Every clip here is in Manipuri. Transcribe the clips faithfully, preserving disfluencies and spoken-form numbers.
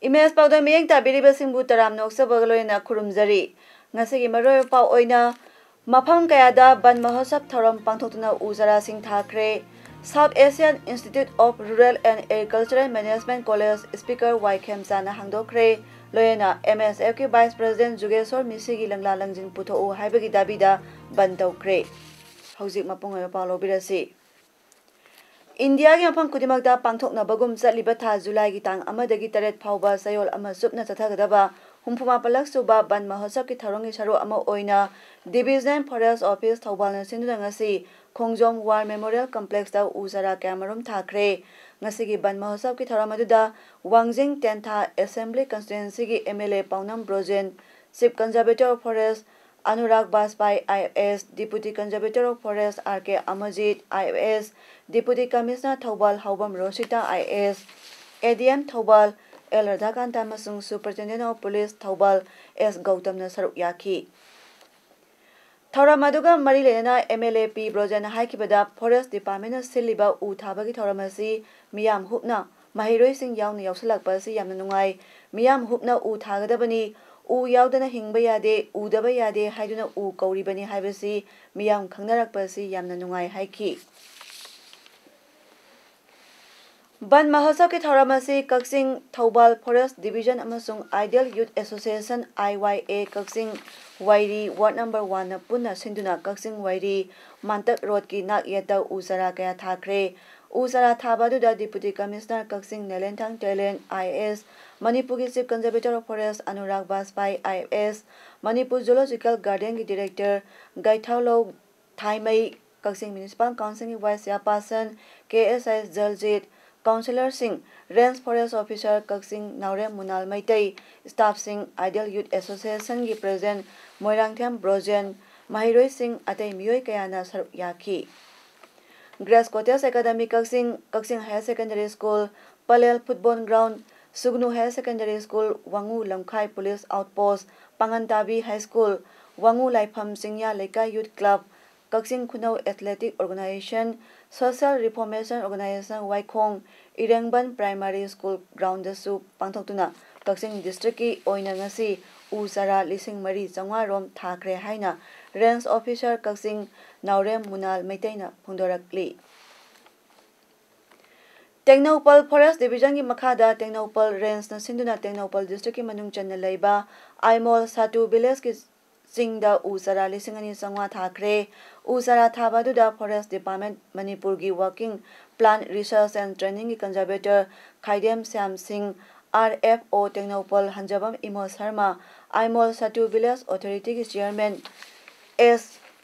ꯏꯃꯦꯖ ꯄꯥꯎꯗ ꯃꯤꯠꯌꯦꯡ ꯇꯥꯕꯤꯔꯤꯕꯁꯤꯡꯕꯨ ꯇꯔꯥꯝꯅ ꯑꯣꯛꯆꯕꯒ ꯂꯣꯏꯅꯅ ꯈꯨꯔꯨꯝꯖꯔꯤ꯫ ꯉꯁꯤꯒꯤ ꯃꯔꯨꯑꯣꯏꯕ ꯄꯥꯎ ꯑꯣꯏꯅ, ꯃꯐꯝ ꯀꯌꯥꯗ ꯕꯟ ꯃꯍꯣꯠꯁꯕ ꯊꯧꯔꯝ ꯄꯥꯡꯊꯣꯛꯇꯨꯅ ꯎ ꯆꯥꯔꯥꯁꯤꯡ ꯊꯥꯈ꯭ꯔꯦ꯫ South Asian Institute of Rural and Agricultural Management College Speaker ꯋꯥꯏ ꯈꯦꯝꯆꯥꯅ ꯍꯥꯡꯗꯣꯛꯈ꯭ꯔꯦ꯫ ꯂꯣꯏꯅꯅ M S F ꯀꯤ Vice President ꯖꯨꯒꯦꯁꯣꯔ ꯃꯤꯁꯤꯒꯤ ꯂꯪꯂꯥ ꯂꯪꯖꯤꯟ ꯄꯨꯊꯣꯛꯎ ꯍꯥꯏꯕꯒꯤ ꯗꯥꯕꯤꯗ ꯕꯟ ꯇꯧꯈ꯭ꯔꯦ꯫ ꯍꯧꯖꯤꯛ ꯃꯄꯨꯡ ꯑꯣꯏꯕ ꯄꯥꯎ ꯂꯧꯕꯤꯔꯁꯤ꯫ ꯏꯟꯗꯤꯌꯥꯒꯤ ꯃꯐꯝ ꯈꯨꯗꯤꯡꯃꯛꯇ ꯄꯥꯡꯊꯣꯛꯅꯕꯒꯨꯝ ꯆꯠꯂꯤꯕ ꯊꯥ ꯖꯨꯂꯥꯏꯒꯤ ꯇꯥꯡ ꯑꯃꯗꯒꯤ ꯇꯔꯦꯠ ꯐꯥꯎꯕ ꯆꯌꯣꯜ ꯑꯃ ꯆꯨꯞꯅ ꯆꯠꯊꯒꯗꯕ ꯍꯨꯝꯐꯨ ꯃꯥꯄꯜꯂꯛ ꯁꯨꯕ ꯕꯟ ꯃꯍꯣꯠꯁꯕꯀꯤ ꯊꯧꯔꯝꯒꯤ ꯁꯔꯨꯛ ꯑꯃ ꯑꯣꯏꯅ Divisional Forest Office ꯊꯧꯕꯥꯜꯅ ꯁꯤꯟꯗꯨꯅ ꯉꯁꯤ ꯈꯣꯡꯖꯣꯝ War Memorial Complexꯇ ꯎ ꯆꯥꯔꯥ ꯀꯌꯥꯃꯔꯨꯝ ꯊꯥꯈ꯭ꯔꯦ꯫ ꯉꯁꯤꯒꯤ ꯕꯟ ꯃꯍꯣꯠꯁꯕꯀꯤ ꯊꯧꯔꯝ ꯑꯗꯨꯗ ꯋꯥꯡꯖꯤꯡ ꯇꯦꯟꯊꯥ Assembly Constituencyꯒꯤ M L A ꯄꯥꯎꯅꯝ Brojen, Chief Conservator of Forest Anurag Bajpai I A S, Deputy Conservator of Forest R K Amarjeet I A S, Deputy Commissioner Thoubal ꯍꯥꯎꯕꯝ ꯔꯣꯁꯤꯇꯥ I A S, A D M Thoubal L ꯔꯥꯙꯥꯀꯥꯟꯇ ꯑꯃꯁꯨꯡ Superintendent of Police Thoubal S ꯒꯧꯇꯝꯅ ꯁꯔꯨꯛ ꯌꯥꯈꯤ꯫ ꯊꯧꯔꯝ ꯑꯗꯨꯒ ꯃꯔꯤ ꯂꯩꯅꯅ M L A P ꯕ꯭ꯔꯣꯖꯦꯟꯅ ꯍꯥꯏꯈꯤꯕꯗ, Forest Departmentꯅ ꯁꯤꯜꯂꯤꯕ ꯎ ꯊꯥꯕꯒꯤ ꯊꯧꯔꯝ ꯑꯁꯤ ꯃꯤꯌꯥꯝ ꯍꯨꯞꯅ ꯃꯍꯩꯔꯣꯏꯁꯤꯡ ꯌꯥꯎꯅ ꯌꯥꯎꯁꯜꯂꯛꯄ ꯑꯁꯤ ꯌꯥꯝꯅ ꯅꯨꯡꯉꯥꯏ꯫ ꯃꯤꯌꯥꯝ ꯍꯨꯞꯅ ꯎ ꯊꯥꯒꯗꯕꯅꯤ, ꯎ ꯌꯥꯎꯗꯅ ꯍꯤꯡꯕ ꯌꯥꯗꯦ, ꯎꯗꯕ ꯌꯥꯗꯦ ꯍꯥꯏꯗꯨꯅ ꯎ ꯀꯧꯔꯤꯕꯅꯤ ꯍꯥꯏꯕꯁꯤ ꯃꯤꯌꯥꯝ ꯈꯪꯅꯔꯛꯄ ꯑꯁꯤ ꯌꯥꯝꯅ ꯅꯨꯡꯉꯥꯏ ꯍꯥꯏꯈꯤ꯫ ꯕꯟ ꯃꯍꯣꯠꯁꯕꯀꯤ ꯊꯧꯔꯝ ꯑꯁꯤ ꯀꯛꯆꯤꯡ, ꯊꯧꯕꯥꯜ Forest Division ꯑꯃꯁꯨꯡ Ideal Youth Association, I Y A, Kakching Wairi, Ward number one ꯅ ꯄꯨꯟꯅ ꯁꯤꯟꯗꯨꯅ ꯀꯛꯆꯤꯡ ꯋꯥꯏꯔꯤ ꯃꯥꯟꯇꯛ ꯔꯣꯗꯀꯤ ꯅꯥꯛ ꯌꯦꯠꯇ ꯎ ꯆꯥꯔꯥ ꯀꯌꯥ ꯊꯥꯈ꯭ꯔꯦ꯫ ꯎ ꯆꯥꯔꯥ ꯊꯥꯕ ꯑꯗꯨꯗ Deputy Commissioner Kakching Nelenthang Telen I A S, ꯃꯅꯤꯄꯨꯔꯒꯤ Chief Conservator of Forest Anurag Bajpai I A S, Manipur Zoological Gardenꯒꯤ Director ꯒꯥꯏꯊꯥꯎꯂꯧ ꯊꯥꯏꯃꯩ, ꯀꯛꯆꯤꯡ Municipal Councilꯒꯤ Vice Chairperson K S I Jaljit, ꯀꯥꯎꯟꯁꯤꯂꯔꯁꯤꯡ, range forest officer Kakching Naorem Munal Meitei, ꯁ꯭ꯇꯥꯐꯁꯤꯡ, ꯑꯥꯏꯗꯤꯌꯦꯜ ꯌꯨꯊ ꯑꯦꯁꯣꯁꯤꯌꯦꯁꯟꯒꯤ ꯄ꯭ꯔꯦꯁꯤꯗꯦꯟꯠ ꯃꯣꯏꯔꯥꯡꯊꯦꯝ ꯕ꯭ꯔꯣꯖꯦꯟ, ꯃꯍꯩꯔꯣꯏꯁꯤꯡ, ꯑꯇꯩ ꯃꯤꯑꯣꯏ ꯀꯌꯥꯅ ꯁꯔꯨꯛ ꯌꯥꯈꯤ꯫ Grace cottage academy Kakching, Kakching higher secondary school, Pallel football ground, Sugnu higher secondary school, Wangoo Lamkhai police outpost, Pangantabi high school, Wangoo Laipham Chingya Leikai youth club, Kakching Khunou athletic organisation, social reformation organisation Waikhong, Irengban primary school ꯒ꯭ꯔꯥꯎꯟꯗꯁꯨ ꯄꯥꯡꯊꯣꯛꯇꯨꯅ ꯀꯛꯆꯤꯡ ꯗꯤꯁꯇ꯭ꯔꯤꯛꯀꯤ ꯑꯣꯏꯅ ꯉꯁꯤ ꯎ ꯆꯥꯔꯥ ꯂꯤꯁꯤꯡ ꯃꯔꯤ ꯆꯥꯝꯃꯉꯥ ꯔꯣꯝ ꯊꯥꯈ꯭ꯔꯦ ꯍꯥꯏꯅ range officer Kakching Naorem ꯃꯨꯅꯥꯜ ꯃꯩꯇꯩꯅ ꯐꯣꯡꯗꯣꯔꯛꯂꯤ꯫ Tengnoupal forest ꯗꯤꯕꯤꯖꯟꯒꯤ ꯃꯈꯥꯗ ꯇꯦꯡꯅꯧꯄꯜ ꯔꯦꯟꯖꯅ ꯁꯤꯟꯗꯨꯅ ꯇꯦꯡꯅꯧꯄꯜ ꯗꯤꯁꯇ꯭ꯔꯤꯛꯀꯤ ꯃꯅꯨꯡ ꯆꯟꯅ ꯂꯩꯕ ꯑꯥꯏꯃꯣꯜ ꯁꯥꯇꯨ ꯚꯤꯂꯦꯖꯀꯤ ꯆꯤꯡꯗ ꯎ ꯆꯥꯔꯥ ꯂꯤꯁꯤꯡ ꯑꯅꯤ ꯆꯥꯝꯃꯉꯥ ꯊꯥꯈ꯭ꯔꯦ꯫ ꯎ ꯆꯥꯔꯥ ꯊꯥꯕ ꯑꯗꯨꯗ ꯐꯣꯔꯦꯁ ꯗꯤꯄꯥꯔꯠꯃꯦꯟꯠ ꯃꯅꯤꯄꯨꯔꯒꯤ ꯋꯥꯔꯀꯤꯡ ꯄ꯭ꯂꯥꯟ ꯔꯤꯁꯔꯁ ꯑꯦꯟ ꯇ꯭ꯔꯦꯅꯤꯡꯒꯤ conservator Khaidem Shyam Singh, R F O Tengnoupal Hanjabam Imo Sharma, Aimol Satu village ꯑꯣꯊꯣꯔꯤꯇꯤꯒꯤ chairman S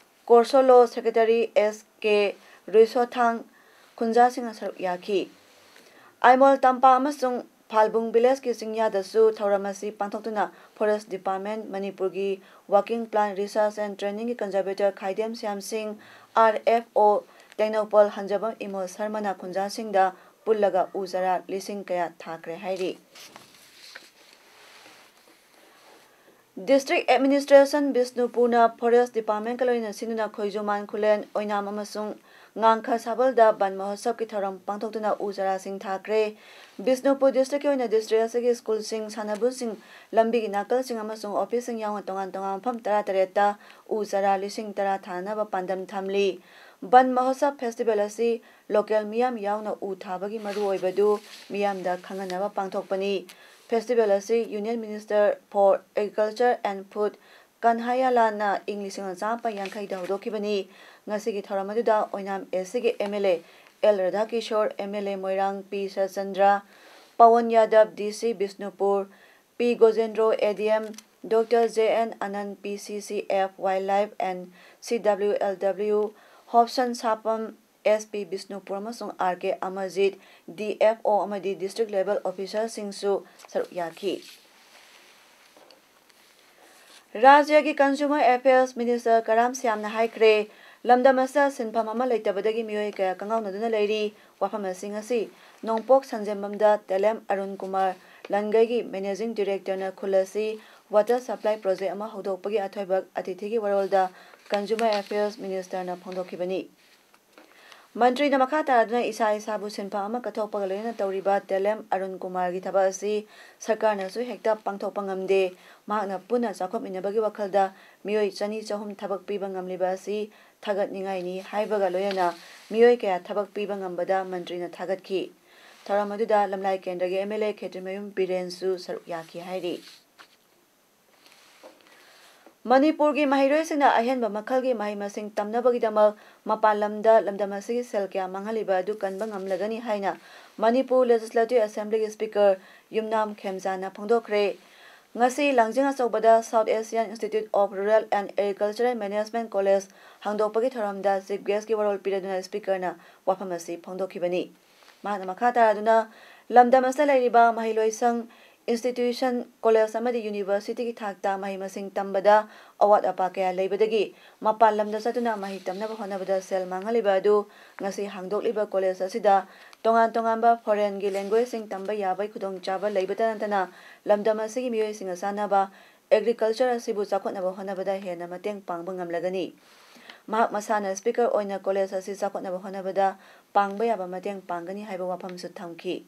Korsolo, secretary S K Ruisothang, ꯈꯨꯟꯖꯥꯁꯤꯡꯅ ꯁꯔꯨꯛ ꯌꯥꯈꯤ꯫ ꯑꯥꯏꯃꯣꯜ ꯇꯝꯄꯥꯛ ꯑꯃꯁꯨꯡ ꯐꯥꯜꯕꯨꯡ ꯚꯤꯂꯦꯖꯀꯤ ꯆꯤꯡꯌꯥꯗꯁꯨ ꯊꯧꯔꯝ ꯑꯁꯤ ꯄꯥꯡꯊꯣꯛꯇꯨꯅ ꯐꯣꯔꯦꯁ ꯗꯤꯄꯥꯔꯠꯃꯦꯟꯠ ꯃꯅꯤꯄꯨꯔꯒꯤ ꯋꯥꯔꯀꯤꯡ ꯄ꯭ꯂꯥꯟ ꯔꯤꯁꯔꯁ ꯑꯦꯟ ꯇ꯭ꯔꯦꯅꯤꯡꯒꯤ conservator Khaidem Shyam Singh, R F O Tengnoupal Hanjabam Imo ꯁꯔꯃꯅ ꯈꯨꯟꯖꯥꯁꯤꯡꯗ ꯄꯨꯜꯂꯒ ꯎ ꯆꯥꯔꯥ ꯂꯤꯁꯤꯡ ꯀꯌꯥ ꯊꯥꯈ꯭ꯔꯦ ꯍꯥꯏꯔꯤ꯫ ꯗꯤꯁꯇ꯭ꯔꯤꯛ ꯑꯦꯗꯃꯤꯅꯤꯁꯇ꯭ꯔꯦꯁꯟ ꯕꯤꯁꯅꯨꯄꯨꯔꯅ ꯐꯣꯔꯦꯁ ꯗꯤꯄꯥꯔꯠꯃꯦꯟꯠꯀ ꯂꯣꯏꯅ ꯁꯤꯟꯗꯨꯅ ꯈꯣꯏꯖꯨꯃꯥꯟ ꯈꯨꯂꯦꯟ, ꯑꯣꯏꯅꯥꯝ ꯑꯃꯁꯨꯡ ꯉꯥꯡꯈ ꯁꯥꯕꯜꯗ ꯕꯟ ꯃꯍꯣꯠꯁꯕꯀꯤ ꯊꯧꯔꯝ ꯄꯥꯡꯊꯣꯛꯇꯨꯅ ꯎ ꯆꯥꯔꯥꯁꯤꯡ ꯊꯥꯈ꯭ꯔꯦ꯫ ꯕꯤꯁꯅꯨꯄꯨꯔ ꯗꯤꯁꯇ꯭ꯔꯤꯛꯀꯤ ꯑꯣꯏꯅ ꯗꯤꯁꯇ꯭ꯔꯤꯛ ꯑꯁꯤꯒꯤ ꯁ꯭ꯀꯨꯜꯁꯤꯡ, ꯁꯥꯟꯅꯕꯨꯡꯁꯤꯡ, ꯂꯝꯕꯤꯒꯤ ꯅꯥꯀꯜꯁꯤꯡ ꯑꯃꯁꯨꯡ ꯑꯣꯐꯤꯁꯁꯤꯡ ꯌꯥꯎꯅ ꯇꯣꯉꯥꯟ ꯇꯣꯉꯥꯟꯕ ꯃꯐꯝ ꯇꯔꯥꯇꯔꯦꯠꯇ ꯎ ꯆꯥꯔꯥ ꯂꯤꯁꯤꯡ ꯇꯔꯥ ꯊꯥꯅꯅꯕ ꯄꯥꯟꯗꯝ ꯊꯝꯂꯤ꯫ ꯕꯟ ꯃꯍꯣꯠꯁꯕ ꯐꯦꯁꯇꯤꯚꯦꯜ ꯑꯁꯤ ꯂꯣꯀꯦꯜ ꯃꯤꯌꯥꯝ ꯌꯥꯎꯅ ꯎ ꯊꯥꯕꯒꯤ ꯃꯔꯨꯑꯣꯏꯕꯗꯨ ꯃꯤꯌꯥꯝꯗ ꯈꯪꯍꯟꯅꯕ ꯄꯥꯡꯊꯣꯛꯄꯅꯤ꯫ ꯐꯦꯁꯇꯤꯚꯦꯜ ꯑꯁꯤ Union Minister for Agriculture and Food ꯀꯟꯍꯥꯌꯥꯂꯥꯜꯅ ꯏꯪ ꯂꯤꯁꯤꯡ ꯑꯃ ꯆꯥꯃꯥꯄꯟ ꯌꯥꯡꯈꯩꯗ ꯍꯧꯗꯣꯛꯈꯤꯕꯅꯤ꯫ ꯉꯁꯤꯒꯤ ꯊꯧꯔꯝ ꯑꯗꯨꯗ ꯑꯣꯏꯅꯥꯝ ꯑꯦꯁ ꯁꯤꯒꯤ M L A L Radhakishore, M L A Moirang P Saratchandra, Pawan Yadav, D C Bishnupur, P Gojendro, A D M, doctor J N Anan, P C C F, Wildlife and C W L W, Hopson Sapam, S P Bishnupur ꯑꯃꯁꯨꯡ R K Amarjit, D F O ꯑꯃꯗꯤ district level officerꯁꯤꯡꯁꯨ ꯁꯔꯨꯛ ꯌꯥꯈꯤ꯫ ꯔꯥꯖ꯭ꯌꯒꯤ Consumer Affairs Minister ꯀꯔꯥꯝ ꯁ꯭ꯌꯥꯝꯅ ꯍꯥꯏꯈ꯭ꯔꯦ, ꯂꯝꯗꯝ ꯑꯁꯤꯗ ꯁꯤꯟꯐꯝ ꯑꯃ ꯂꯩꯇꯕꯗꯒꯤ ꯃꯤꯑꯣꯏ ꯀꯌꯥ ꯀꯪꯉꯥꯎꯅꯗꯨꯅ ꯂꯩꯔꯤ꯫ ꯋꯥꯐꯝ ꯑꯁꯤ ꯉꯁꯤ ꯅꯣꯡꯄꯣꯛ ꯁꯟꯖꯦꯝꯕꯝꯗ ꯇꯦꯂꯦꯝ ꯑꯔꯨꯟ ꯀꯨꯃꯥꯔ ꯂꯟꯒꯩꯒꯤ Managing Directorꯅ ꯈꯨꯜ ꯑꯁꯤ water supply project ꯑꯃ ꯍꯧꯗꯣꯛꯄꯒꯤ ꯑꯊꯣꯏꯕ ꯑꯇꯤꯊꯤꯒꯤ ꯋꯥꯔꯣꯜꯗ Consumer Affairs Ministerꯅ ꯐꯣꯡꯗꯣꯛꯈꯤꯕꯅꯤ꯫ ꯃꯟꯇ꯭ꯔꯤꯅ ꯃꯈꯥ ꯇꯥꯔꯗꯨꯅ ꯏꯁꯥ ꯏꯁꯥꯕꯨ ꯁꯤꯟꯐꯝ ꯑꯃ ꯀꯠꯊꯣꯛꯄꯒ ꯂꯣꯏꯅꯅ ꯇꯧꯔꯤꯕ ꯇꯦꯂꯦꯝ ꯑꯔꯨꯟ ꯀꯨꯃꯥꯔꯒꯤ ꯊꯕꯛ ꯑꯁꯤ ꯁꯔꯀꯥꯔꯅꯁꯨ ꯍꯦꯛꯇ ꯄꯥꯡꯊꯣꯛꯄ ꯉꯝꯗꯦ꯫ ꯃꯍꯥꯛꯅ ꯄꯨꯟꯅ ꯆꯥꯎꯈꯠꯃꯤꯟꯅꯕꯒꯤ ꯋꯥꯈꯜꯗ ꯃꯤꯑꯣꯏ ꯆꯅꯤ ꯆꯍꯨꯝ ꯊꯕꯛ ꯄꯤꯕ ꯉꯝꯂꯤꯕ ꯑꯁꯤ ꯊꯥꯒꯠꯅꯤꯡꯉꯥꯏꯅꯤ ꯍꯥꯏꯕꯒ ꯂꯣꯏꯅꯅ ꯃꯤꯑꯣꯏ ꯀꯌꯥ ꯊꯕꯛ ꯄꯤꯕ ꯉꯝꯕꯗ ꯃꯟꯇ꯭ꯔꯤꯅ ꯊꯥꯒꯠꯈꯤ꯫ ꯊꯧꯔꯝ ꯑꯗꯨꯗ ꯂꯝꯂꯥꯏ ꯀꯦꯟꯗ꯭ꯔꯒꯤ ꯑꯦꯝ ꯑꯦꯜ ꯑꯦ ꯈꯦꯇ꯭ꯔꯤꯃꯌꯨꯝ ꯕꯤꯔꯦꯟꯁꯨ ꯁꯔꯨꯛ ꯌꯥꯈꯤ ꯍꯥꯏꯔꯤ꯫ ꯃꯅꯤꯄꯨꯔꯒꯤ ꯃꯍꯩꯔꯣꯏꯁꯤꯡꯅ ꯑꯍꯦꯟꯕ ꯃꯈꯜꯒꯤ ꯃꯍꯩ ꯃꯁꯤꯡ ꯇꯝꯅꯕꯒꯤꯗꯃꯛ ꯃꯄꯥꯟ ꯂꯝꯗ ꯂꯝꯗꯝ ꯑꯁꯤꯒꯤ ꯁꯦꯜ ꯀꯌꯥ ꯃꯥꯡꯍꯜꯂꯤꯕ ꯑꯗꯨ ꯀꯟꯕ ꯉꯝꯂꯒꯅꯤ ꯍꯥꯏꯅ ꯃꯅꯤꯄꯨꯔ Legislative Assemblyꯒꯤ Speaker ꯌꯨꯝꯅꯥꯝ ꯈꯦꯝꯆꯥꯅ ꯐꯣꯡꯗꯣꯛꯈ꯭ꯔꯦ꯫ ꯉꯁꯤ ꯂꯥꯡꯖꯤꯡ ꯑꯆꯧꯕꯗ South Asian Institute of Rural and Agricultural Management College ꯍꯥꯡꯗꯣꯛꯄꯒꯤ ꯊꯧꯔꯝꯗ Chief Guestꯀꯤ ꯋꯥꯔꯣꯜ ꯄꯤꯔꯗꯨꯅ Speakerꯅ ꯋꯥꯐꯝ ꯑꯁꯤ ꯐꯣꯡꯗꯣꯛꯈꯤꯕꯅꯤ꯫ ꯃꯍꯥꯛꯅ ꯃꯈꯥ ꯇꯥꯔꯗꯨꯅ ꯂꯝꯗꯝ ꯑꯁꯤꯗ ꯂꯩꯔꯤꯕ ꯃꯍꯩꯂꯣꯏꯁꯪ, institution, college ꯑꯃꯗꯤ universityꯒꯤ ꯊꯥꯛꯇ ꯃꯍꯩ ꯃꯁꯤꯡ ꯇꯝꯕꯗ ꯑꯋꯥꯠ ꯑꯄꯥ ꯀꯌꯥ ꯂꯩꯕꯗꯒꯤ ꯃꯄꯥꯟ ꯂꯝꯗ ꯆꯠꯇꯨꯅ ꯃꯍꯩ ꯇꯝꯅꯕ ꯍꯣꯠꯅꯕꯗ ꯁꯦꯜ ꯃꯥꯡꯍꯜꯂꯤꯕ ꯑꯗꯨ ꯉꯁꯤ ꯍꯥꯡꯗꯣꯛꯂꯤꯕ college ꯑꯁꯤꯗ ꯇꯣꯉꯥꯟ ꯇꯣꯉꯥꯟꯕ foreignꯒꯤ languageꯁꯤꯡ ꯇꯝꯕ ꯌꯥꯕꯒꯤ ꯈꯨꯗꯣꯡꯆꯥꯕ ꯂꯩꯕꯇ ꯅꯠꯇꯅ ꯂꯝꯗꯝ ꯑꯁꯤꯒꯤ ꯃꯤꯑꯣꯏꯁꯤꯡꯒ ꯆꯥꯟꯅꯕ agriculture ꯑꯁꯤꯕꯨ ꯆꯥꯎꯈꯠꯅꯕ ꯍꯣꯠꯅꯕꯗ ꯍꯦꯟꯅ ꯃꯇꯦꯡ ꯄꯥꯡꯕ ꯉꯝꯂꯒꯅꯤ꯫ ꯃꯍꯥꯛ ꯃꯁꯥꯅ Speaker ꯑꯣꯏꯅ college ꯑꯁꯤ ꯆꯥꯎꯈꯠꯅꯕ ꯍꯣꯠꯅꯕꯗ ꯄꯥꯡꯕ ꯌꯥꯕ ꯃꯇꯦꯡ ꯄꯥꯡꯒꯅꯤ ꯍꯥꯏꯕ ꯋꯥꯐꯝꯁꯨ ꯊꯝꯈꯤ꯫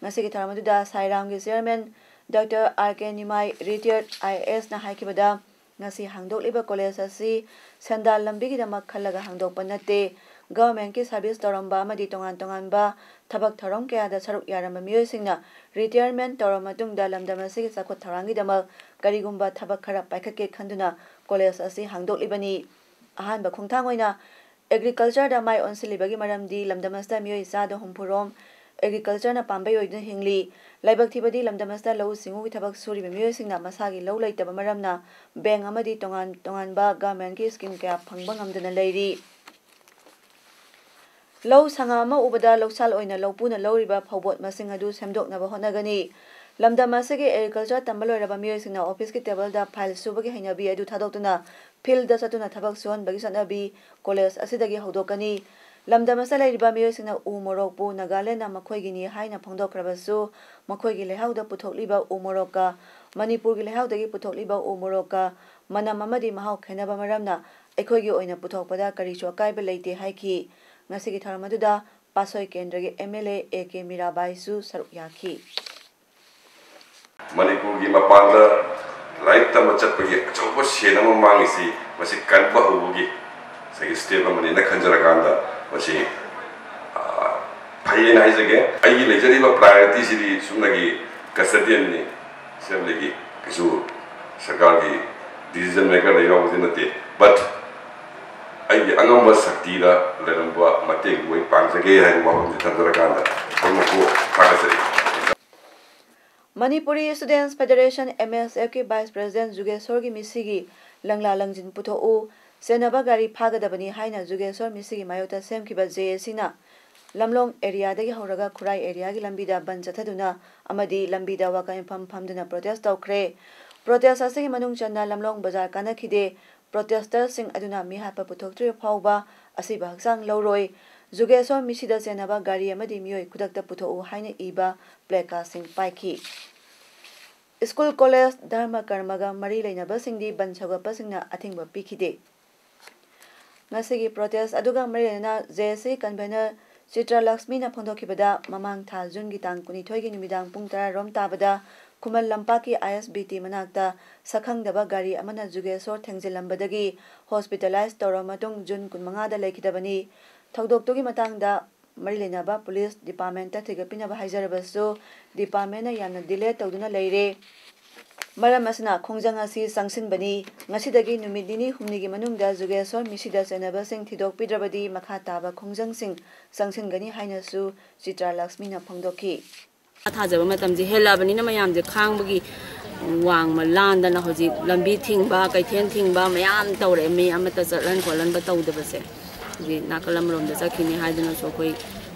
ꯉꯁꯤꯒꯤ ꯊꯧꯔꯝ ꯑꯗꯨꯗ ꯁꯥꯏꯔꯥꯝꯒꯤ Chairman Doctor R K Nimai, retired I A ꯑꯦꯁꯅ ꯍꯥꯏꯈꯤꯕꯗ, ꯉꯁꯤ ꯍꯥꯡꯗꯣꯛꯂꯤꯕ college ꯑꯁꯤ ꯁꯦꯟꯗꯥꯜ ꯂꯝꯕꯤꯒꯤꯗꯃꯛ ꯈꯜꯂꯒ ꯍꯥꯡꯗꯣꯛꯄ ꯅꯠꯇꯦ꯫ Governmentꯀꯤ service ꯇꯧꯔꯝꯕ ꯑꯃꯗꯤ ꯇꯣꯉꯥꯟ ꯇꯣꯉꯥꯟꯕ ꯊꯕꯛ ꯊꯧꯔꯝ ꯀꯌꯥꯗ ꯁꯔꯨꯛ ꯌꯥꯔꯝꯕ ꯃꯤꯑꯣꯏꯁꯤꯡꯅ retirement ꯇꯧꯔꯕ ꯃꯇꯨꯡꯗ ꯂꯝꯗꯝ ꯑꯁꯤꯒꯤ ꯆꯥꯎꯈꯠ ꯊꯧꯔꯥꯡꯒꯤꯗꯃꯛ ꯀꯔꯤꯒꯨꯝꯕ ꯊꯕꯛ ꯈꯔ ꯄꯥꯏꯈꯠꯀꯦ ꯈꯟꯗꯨꯅ college ꯑꯁꯤ ꯍꯥꯡꯗꯣꯛꯂꯤꯕꯅꯤ꯫ ꯑꯍꯥꯟꯕ ꯈꯣꯡꯊꯥꯡ ꯑꯣꯏꯅ agricultureꯗ ꯃꯥꯏ ꯑꯣꯟꯁꯤꯜꯂꯤꯕꯒꯤ ꯃꯔꯝꯗꯤ ꯂꯝꯗꯝ ꯑꯁꯤꯗ ꯃꯤꯑꯣꯏ ꯆꯥꯗ ꯍꯨꯝꯐꯨ ꯔꯣꯝ agricultureꯅ ꯄꯥꯝꯕꯩ ꯑꯣꯏꯗꯨꯅ ꯍꯤꯡꯂꯤ꯫ ꯂꯥꯏꯕꯛ ꯊꯤꯕꯗꯤ ꯂꯝꯗꯝ ꯑꯁꯤꯗ ꯂꯧꯎ ꯁꯤꯡꯎꯒꯤ ꯊꯕꯛ ꯁꯨꯔꯤꯕ ꯃꯤꯑꯣꯏꯁꯤꯡꯅ ꯃꯁꯥꯒꯤ ꯂꯧ ꯂꯩꯇꯕ ꯃꯔꯝꯅ bank ꯑꯃꯗꯤ ꯇꯣꯉꯥꯟ ꯇꯣꯉꯥꯟꯕ governmentꯀꯤ scheme ꯀꯌꯥ ꯐꯪꯕ ꯉꯝꯗꯅ ꯂꯩꯔꯤ꯫ ꯂꯧ ꯁꯪꯉꯝ ꯑꯃ ꯎꯕꯗ ꯂꯧꯁꯥꯜ ꯑꯣꯏꯅ ꯂꯧꯄꯨꯅ ꯂꯧꯔꯤꯕ ꯐꯧꯕꯣꯠ ꯃꯁꯤꯡ ꯑꯗꯨ ꯁꯦꯝꯗꯣꯛꯅꯕ ꯍꯣꯠꯅꯒꯅꯤ꯫ ꯂꯝꯗꯝ ꯑꯁꯤꯒꯤ agriculture ꯇꯝꯕ ꯂꯣꯏꯔꯕ ꯃꯤꯑꯣꯏꯁꯤꯡꯅ office ꯀꯤ table ꯗ file ꯁꯨꯕꯒꯤ ꯍꯩꯅꯕꯤ ꯑꯗꯨ ꯊꯥꯗꯣꯛꯇꯨꯅ field ꯗ ꯆꯠꯇꯨꯅ ꯊꯕꯛ ꯁꯨꯍꯟꯕꯒꯤ ꯆꯠꯅꯕꯤ college ꯑꯁꯤꯗꯒꯤ ꯍꯧꯗꯣꯛꯀꯅꯤ꯫ ꯂꯝꯗꯝ ꯑꯁꯤꯗ ꯂꯩꯔꯤꯕ ꯃꯤꯑꯣꯏꯁꯤꯡꯅ ꯎ ꯃꯣꯔꯣꯛꯄꯨ ꯅꯥꯒꯥꯂꯦꯟꯗꯅ ꯃꯈꯣꯏꯒꯤꯅꯤ ꯍꯥꯏꯅ ꯐꯣꯡꯗꯣꯛꯈ꯭ꯔꯕꯁꯨ, ꯃꯈꯣꯏꯒꯤ ꯂꯩꯍꯥꯎꯗ ꯄꯨꯊꯣꯛꯂꯤꯕ ꯎ ꯃꯣꯔꯣꯛꯀ ꯃꯅꯤꯄꯨꯔꯒꯤ ꯂꯩꯍꯥꯎꯗꯒꯤ ꯄꯨꯊꯣꯛꯂꯤꯕ ꯎ ꯃꯣꯔꯣꯛꯀ ꯃꯅꯝ ꯑꯃꯗꯤ ꯃꯍꯥꯎ ꯈꯦꯠꯅꯕ ꯃꯔꯝꯅ ꯑꯩꯈꯣꯏꯒꯤ ꯑꯣꯏꯅ ꯄꯨꯊꯣꯛꯄꯗ ꯀꯔꯤꯁꯨ ꯑꯀꯥꯏꯕ ꯂꯩꯇꯦ ꯍꯥꯏꯈꯤ꯫ ꯉꯁꯤꯒꯤ ꯊꯧꯔꯝ ꯑꯗꯨꯗ ꯄꯥꯠꯁꯣꯏ ꯀꯦꯟꯗ꯭ꯔꯒꯤ MLA A K ꯃꯤꯔꯥꯕꯥꯏꯁꯨ ꯁꯔꯨꯛ ꯌꯥꯈꯤ꯫ ꯃꯅꯤꯄꯨꯔꯒꯤ ꯃꯄꯥꯟꯗ ꯂꯥꯏꯔꯤꯛ ꯇꯝꯕ ꯆꯠꯄꯒꯤ ꯑꯆꯧꯕ ꯁꯦꯟ ꯑꯃ ꯃꯥꯡꯉꯤꯁꯤ ꯃꯁꯤ ꯀꯟꯕ ꯍꯧꯕꯒꯤ ꯉꯁꯥꯏꯒꯤ step ꯑꯃꯅꯦꯅ ꯈꯟꯖꯔꯀꯥꯟꯗ ꯃꯁꯤ, ꯑ, ꯐꯩꯌꯦꯅ ꯍꯥꯏꯖꯒꯦ꯫ ꯑꯩꯒꯤ ꯂꯩꯖꯔꯤꯕ priority ꯁꯤꯗꯤ ꯁꯨꯞꯅꯒꯤ custodian ꯅꯤ, assembly ꯒꯤ, ꯀꯩꯁꯨ ꯁꯔꯀꯥꯔꯒꯤ decision maker ꯗ ꯌꯥꯎꯕꯗꯤ ꯅꯠꯇꯦ, but ꯑꯩꯒꯤ ꯑꯉꯝꯕ ꯁꯛꯇꯤꯗ ꯂꯩꯔꯝꯕ ꯃꯇꯦꯡꯕꯨ ꯑꯩ ꯄꯥꯡꯖꯒꯦ ꯍꯥꯏꯕ ꯋꯥꯐꯝꯁꯤ ꯊꯝꯖꯔꯀꯥꯟꯗ ꯄꯨꯝꯅꯃꯛꯄꯨ ꯊꯥꯒꯠꯆꯔꯤ꯫ Manipuri Students Federation, MSF ꯀꯤ vice president ꯖꯨꯒꯦꯁꯣꯔꯒꯤ ꯃꯤꯁꯤꯒꯤ ꯂꯪꯂꯥ ꯂꯪꯖꯤꯟ ꯄꯨꯊꯣꯛꯎ, ꯆꯦꯟꯅꯕ ꯒꯥꯔꯤ ꯐꯥꯒꯗꯕꯅꯤ ꯍꯥꯏꯅ ꯖꯨꯒꯦꯁꯣꯔ ꯃꯤꯁꯤꯒꯤ ꯃꯥꯌꯣꯛꯇ ꯁꯦꯝꯈꯤꯕ JAC ꯅ ꯂꯝꯂꯣꯡ area ꯗꯒꯤ ꯍꯧꯔꯒ ꯈꯨꯔꯥꯏ area ꯒꯤ ꯂꯝꯕꯤꯗ ꯕꯟ ꯆꯠꯊꯗꯨꯅ ꯑꯃꯗꯤ ꯂꯝꯕꯤꯗ ꯋꯥꯀ ꯃꯤꯐꯝ ꯐꯝꯗꯨꯅ protest ꯇꯧꯈ꯭ꯔꯦ꯫ Protest ꯑꯁꯤꯒꯤ ꯃꯅꯨꯡ ꯆꯟꯅ ꯂꯝꯂꯣꯡ ꯕꯖꯥꯔ ꯀꯥꯅꯈꯤꯗꯦ꯫ Protester ꯁꯤꯡ ꯑꯗꯨꯅ ꯃꯤꯍꯥꯠꯄ ꯄꯨꯊꯣꯛꯇ꯭ꯔꯤꯕ ꯐꯥꯎꯕ ꯑꯁꯤꯕ ꯍꯛꯆꯥꯡ ꯂꯧꯔꯣꯏ꯫ ꯖꯨꯒꯦꯁꯣꯔ ꯃꯤꯁꯤꯗ ꯆꯦꯟꯅꯕ ꯒꯥꯔꯤ ꯑꯃꯗꯤ ꯃꯤꯑꯣꯏ ꯈꯨꯗꯛꯇ ꯄꯨꯊꯣꯛꯎ ꯍꯥꯏꯅ ꯏꯕ placard ꯁꯤꯡ ꯄꯥꯏꯈꯤ꯫ School, college, ꯙꯔꯃ ꯀꯔꯃꯒ ꯃꯔꯤ ꯂꯩꯅꯕꯁꯤꯡꯗꯤ ꯕꯟ ꯁꯧꯒꯠꯄꯁꯤꯡꯅ ꯑꯊꯤꯡꯕ ꯄꯤꯈꯤꯗꯦ꯫ ꯉꯁꯤꯒꯤ protest ꯑꯗꯨꯒ ꯃꯔꯤ ꯂꯩꯅꯅ JAC convener ꯆꯤꯇ꯭ꯔ ꯂꯛꯁꯃꯤꯅ ꯐꯣꯡꯗꯣꯛꯈꯤꯕꯗ, ꯃꯃꯥꯡ ꯊꯥ June ꯒꯤ ꯇꯥꯡ ꯀꯨꯟꯅꯤꯊꯣꯏꯒꯤ ꯅꯨꯃꯤꯗꯥꯡ ꯄꯨꯡ ꯇꯔꯥ ꯔꯣꯝ ꯇꯥꯕꯗ ꯈꯨꯃꯟ ꯂꯝꯄꯥꯛꯀꯤ ISBT ꯃꯅꯥꯛꯇ ꯁꯛꯈꯪꯗꯕ ꯒꯥꯔꯤ ꯑꯃꯅ ꯖꯨꯒꯦꯁꯣꯔ ꯊꯦꯡꯖꯤꯜꯂꯝꯕꯗꯒꯤ hospitalize ꯇꯧꯔꯕ ꯃꯇꯨꯡ June ꯀꯨꯟꯃꯉꯥꯗ ꯂꯩꯈꯤꯗꯕꯅꯤ꯫ ꯊꯧꯗꯣꯛꯇꯨꯒꯤ ꯃꯇꯥꯡꯗ ꯃꯔꯤ ꯂꯩꯅꯕ police department ꯇ ꯊꯤꯒꯠꯄꯤꯅꯕ ꯍꯥꯏꯖꯔꯕꯁꯨ, department ꯅ ꯌꯥꯝꯅ delay ꯇꯧꯗꯨꯅ ꯂꯩꯔꯦ꯫ ꯃꯔꯝ ꯑꯁꯤꯅ ꯈꯣꯡꯖꯪ ꯑꯁꯤ ꯆꯪꯁꯤꯟꯕꯅꯤ꯫ ꯉꯁꯤꯗꯒꯤ ꯅꯨꯃꯤꯠ ꯅꯤꯅꯤ ꯍꯨꯝꯅꯤꯒꯤ ꯃꯅꯨꯡꯗ ꯖꯨꯒꯦꯁꯣꯔ ꯃꯤꯁꯤꯗ ꯆꯦꯟꯅꯕꯁꯤꯡ ꯊꯤꯗꯣꯛꯄꯤꯗ꯭ꯔꯕꯗꯤ ꯃꯈꯥ ꯇꯥꯕ ꯈꯣꯡꯖꯪꯁꯤꯡ ꯆꯪꯁꯤꯟꯒꯅꯤ ꯍꯥꯏꯅꯁꯨ ꯆꯤꯇ꯭ꯔꯥ ꯂꯛꯁꯃꯤꯅ ꯐꯣꯡꯗꯣꯛꯈꯤ꯫ ꯊꯥꯖꯕ ꯃꯇꯝꯁꯦ ꯍꯦꯜꯂꯛꯑꯕꯅꯤꯅ ꯃꯌꯥꯝꯁꯦ ꯈꯥꯡꯕꯒꯤ ꯋꯥꯡꯃ ꯂꯥꯟꯗꯅ ꯍꯧꯖꯤꯛ ꯂꯝꯕꯤ ꯊꯤꯡꯕ, ꯀꯩꯊꯦꯜ ꯊꯤꯡꯕ ꯃꯌꯥꯝ ꯇꯧꯔꯛꯑꯦ, ꯃꯤ ꯑꯃꯠꯇ ꯆꯠꯍꯟ ꯈꯣꯠꯍꯟꯕ ꯇꯧꯗꯕꯁꯦ꯫ ꯍꯧꯖꯤꯛ ꯅꯥꯀꯜ ꯑꯃꯔꯣꯝꯗ ꯆꯠꯈꯤꯅꯤ ꯍꯥꯏꯗꯨꯅꯁꯨ ꯑꯩꯈꯣꯏ,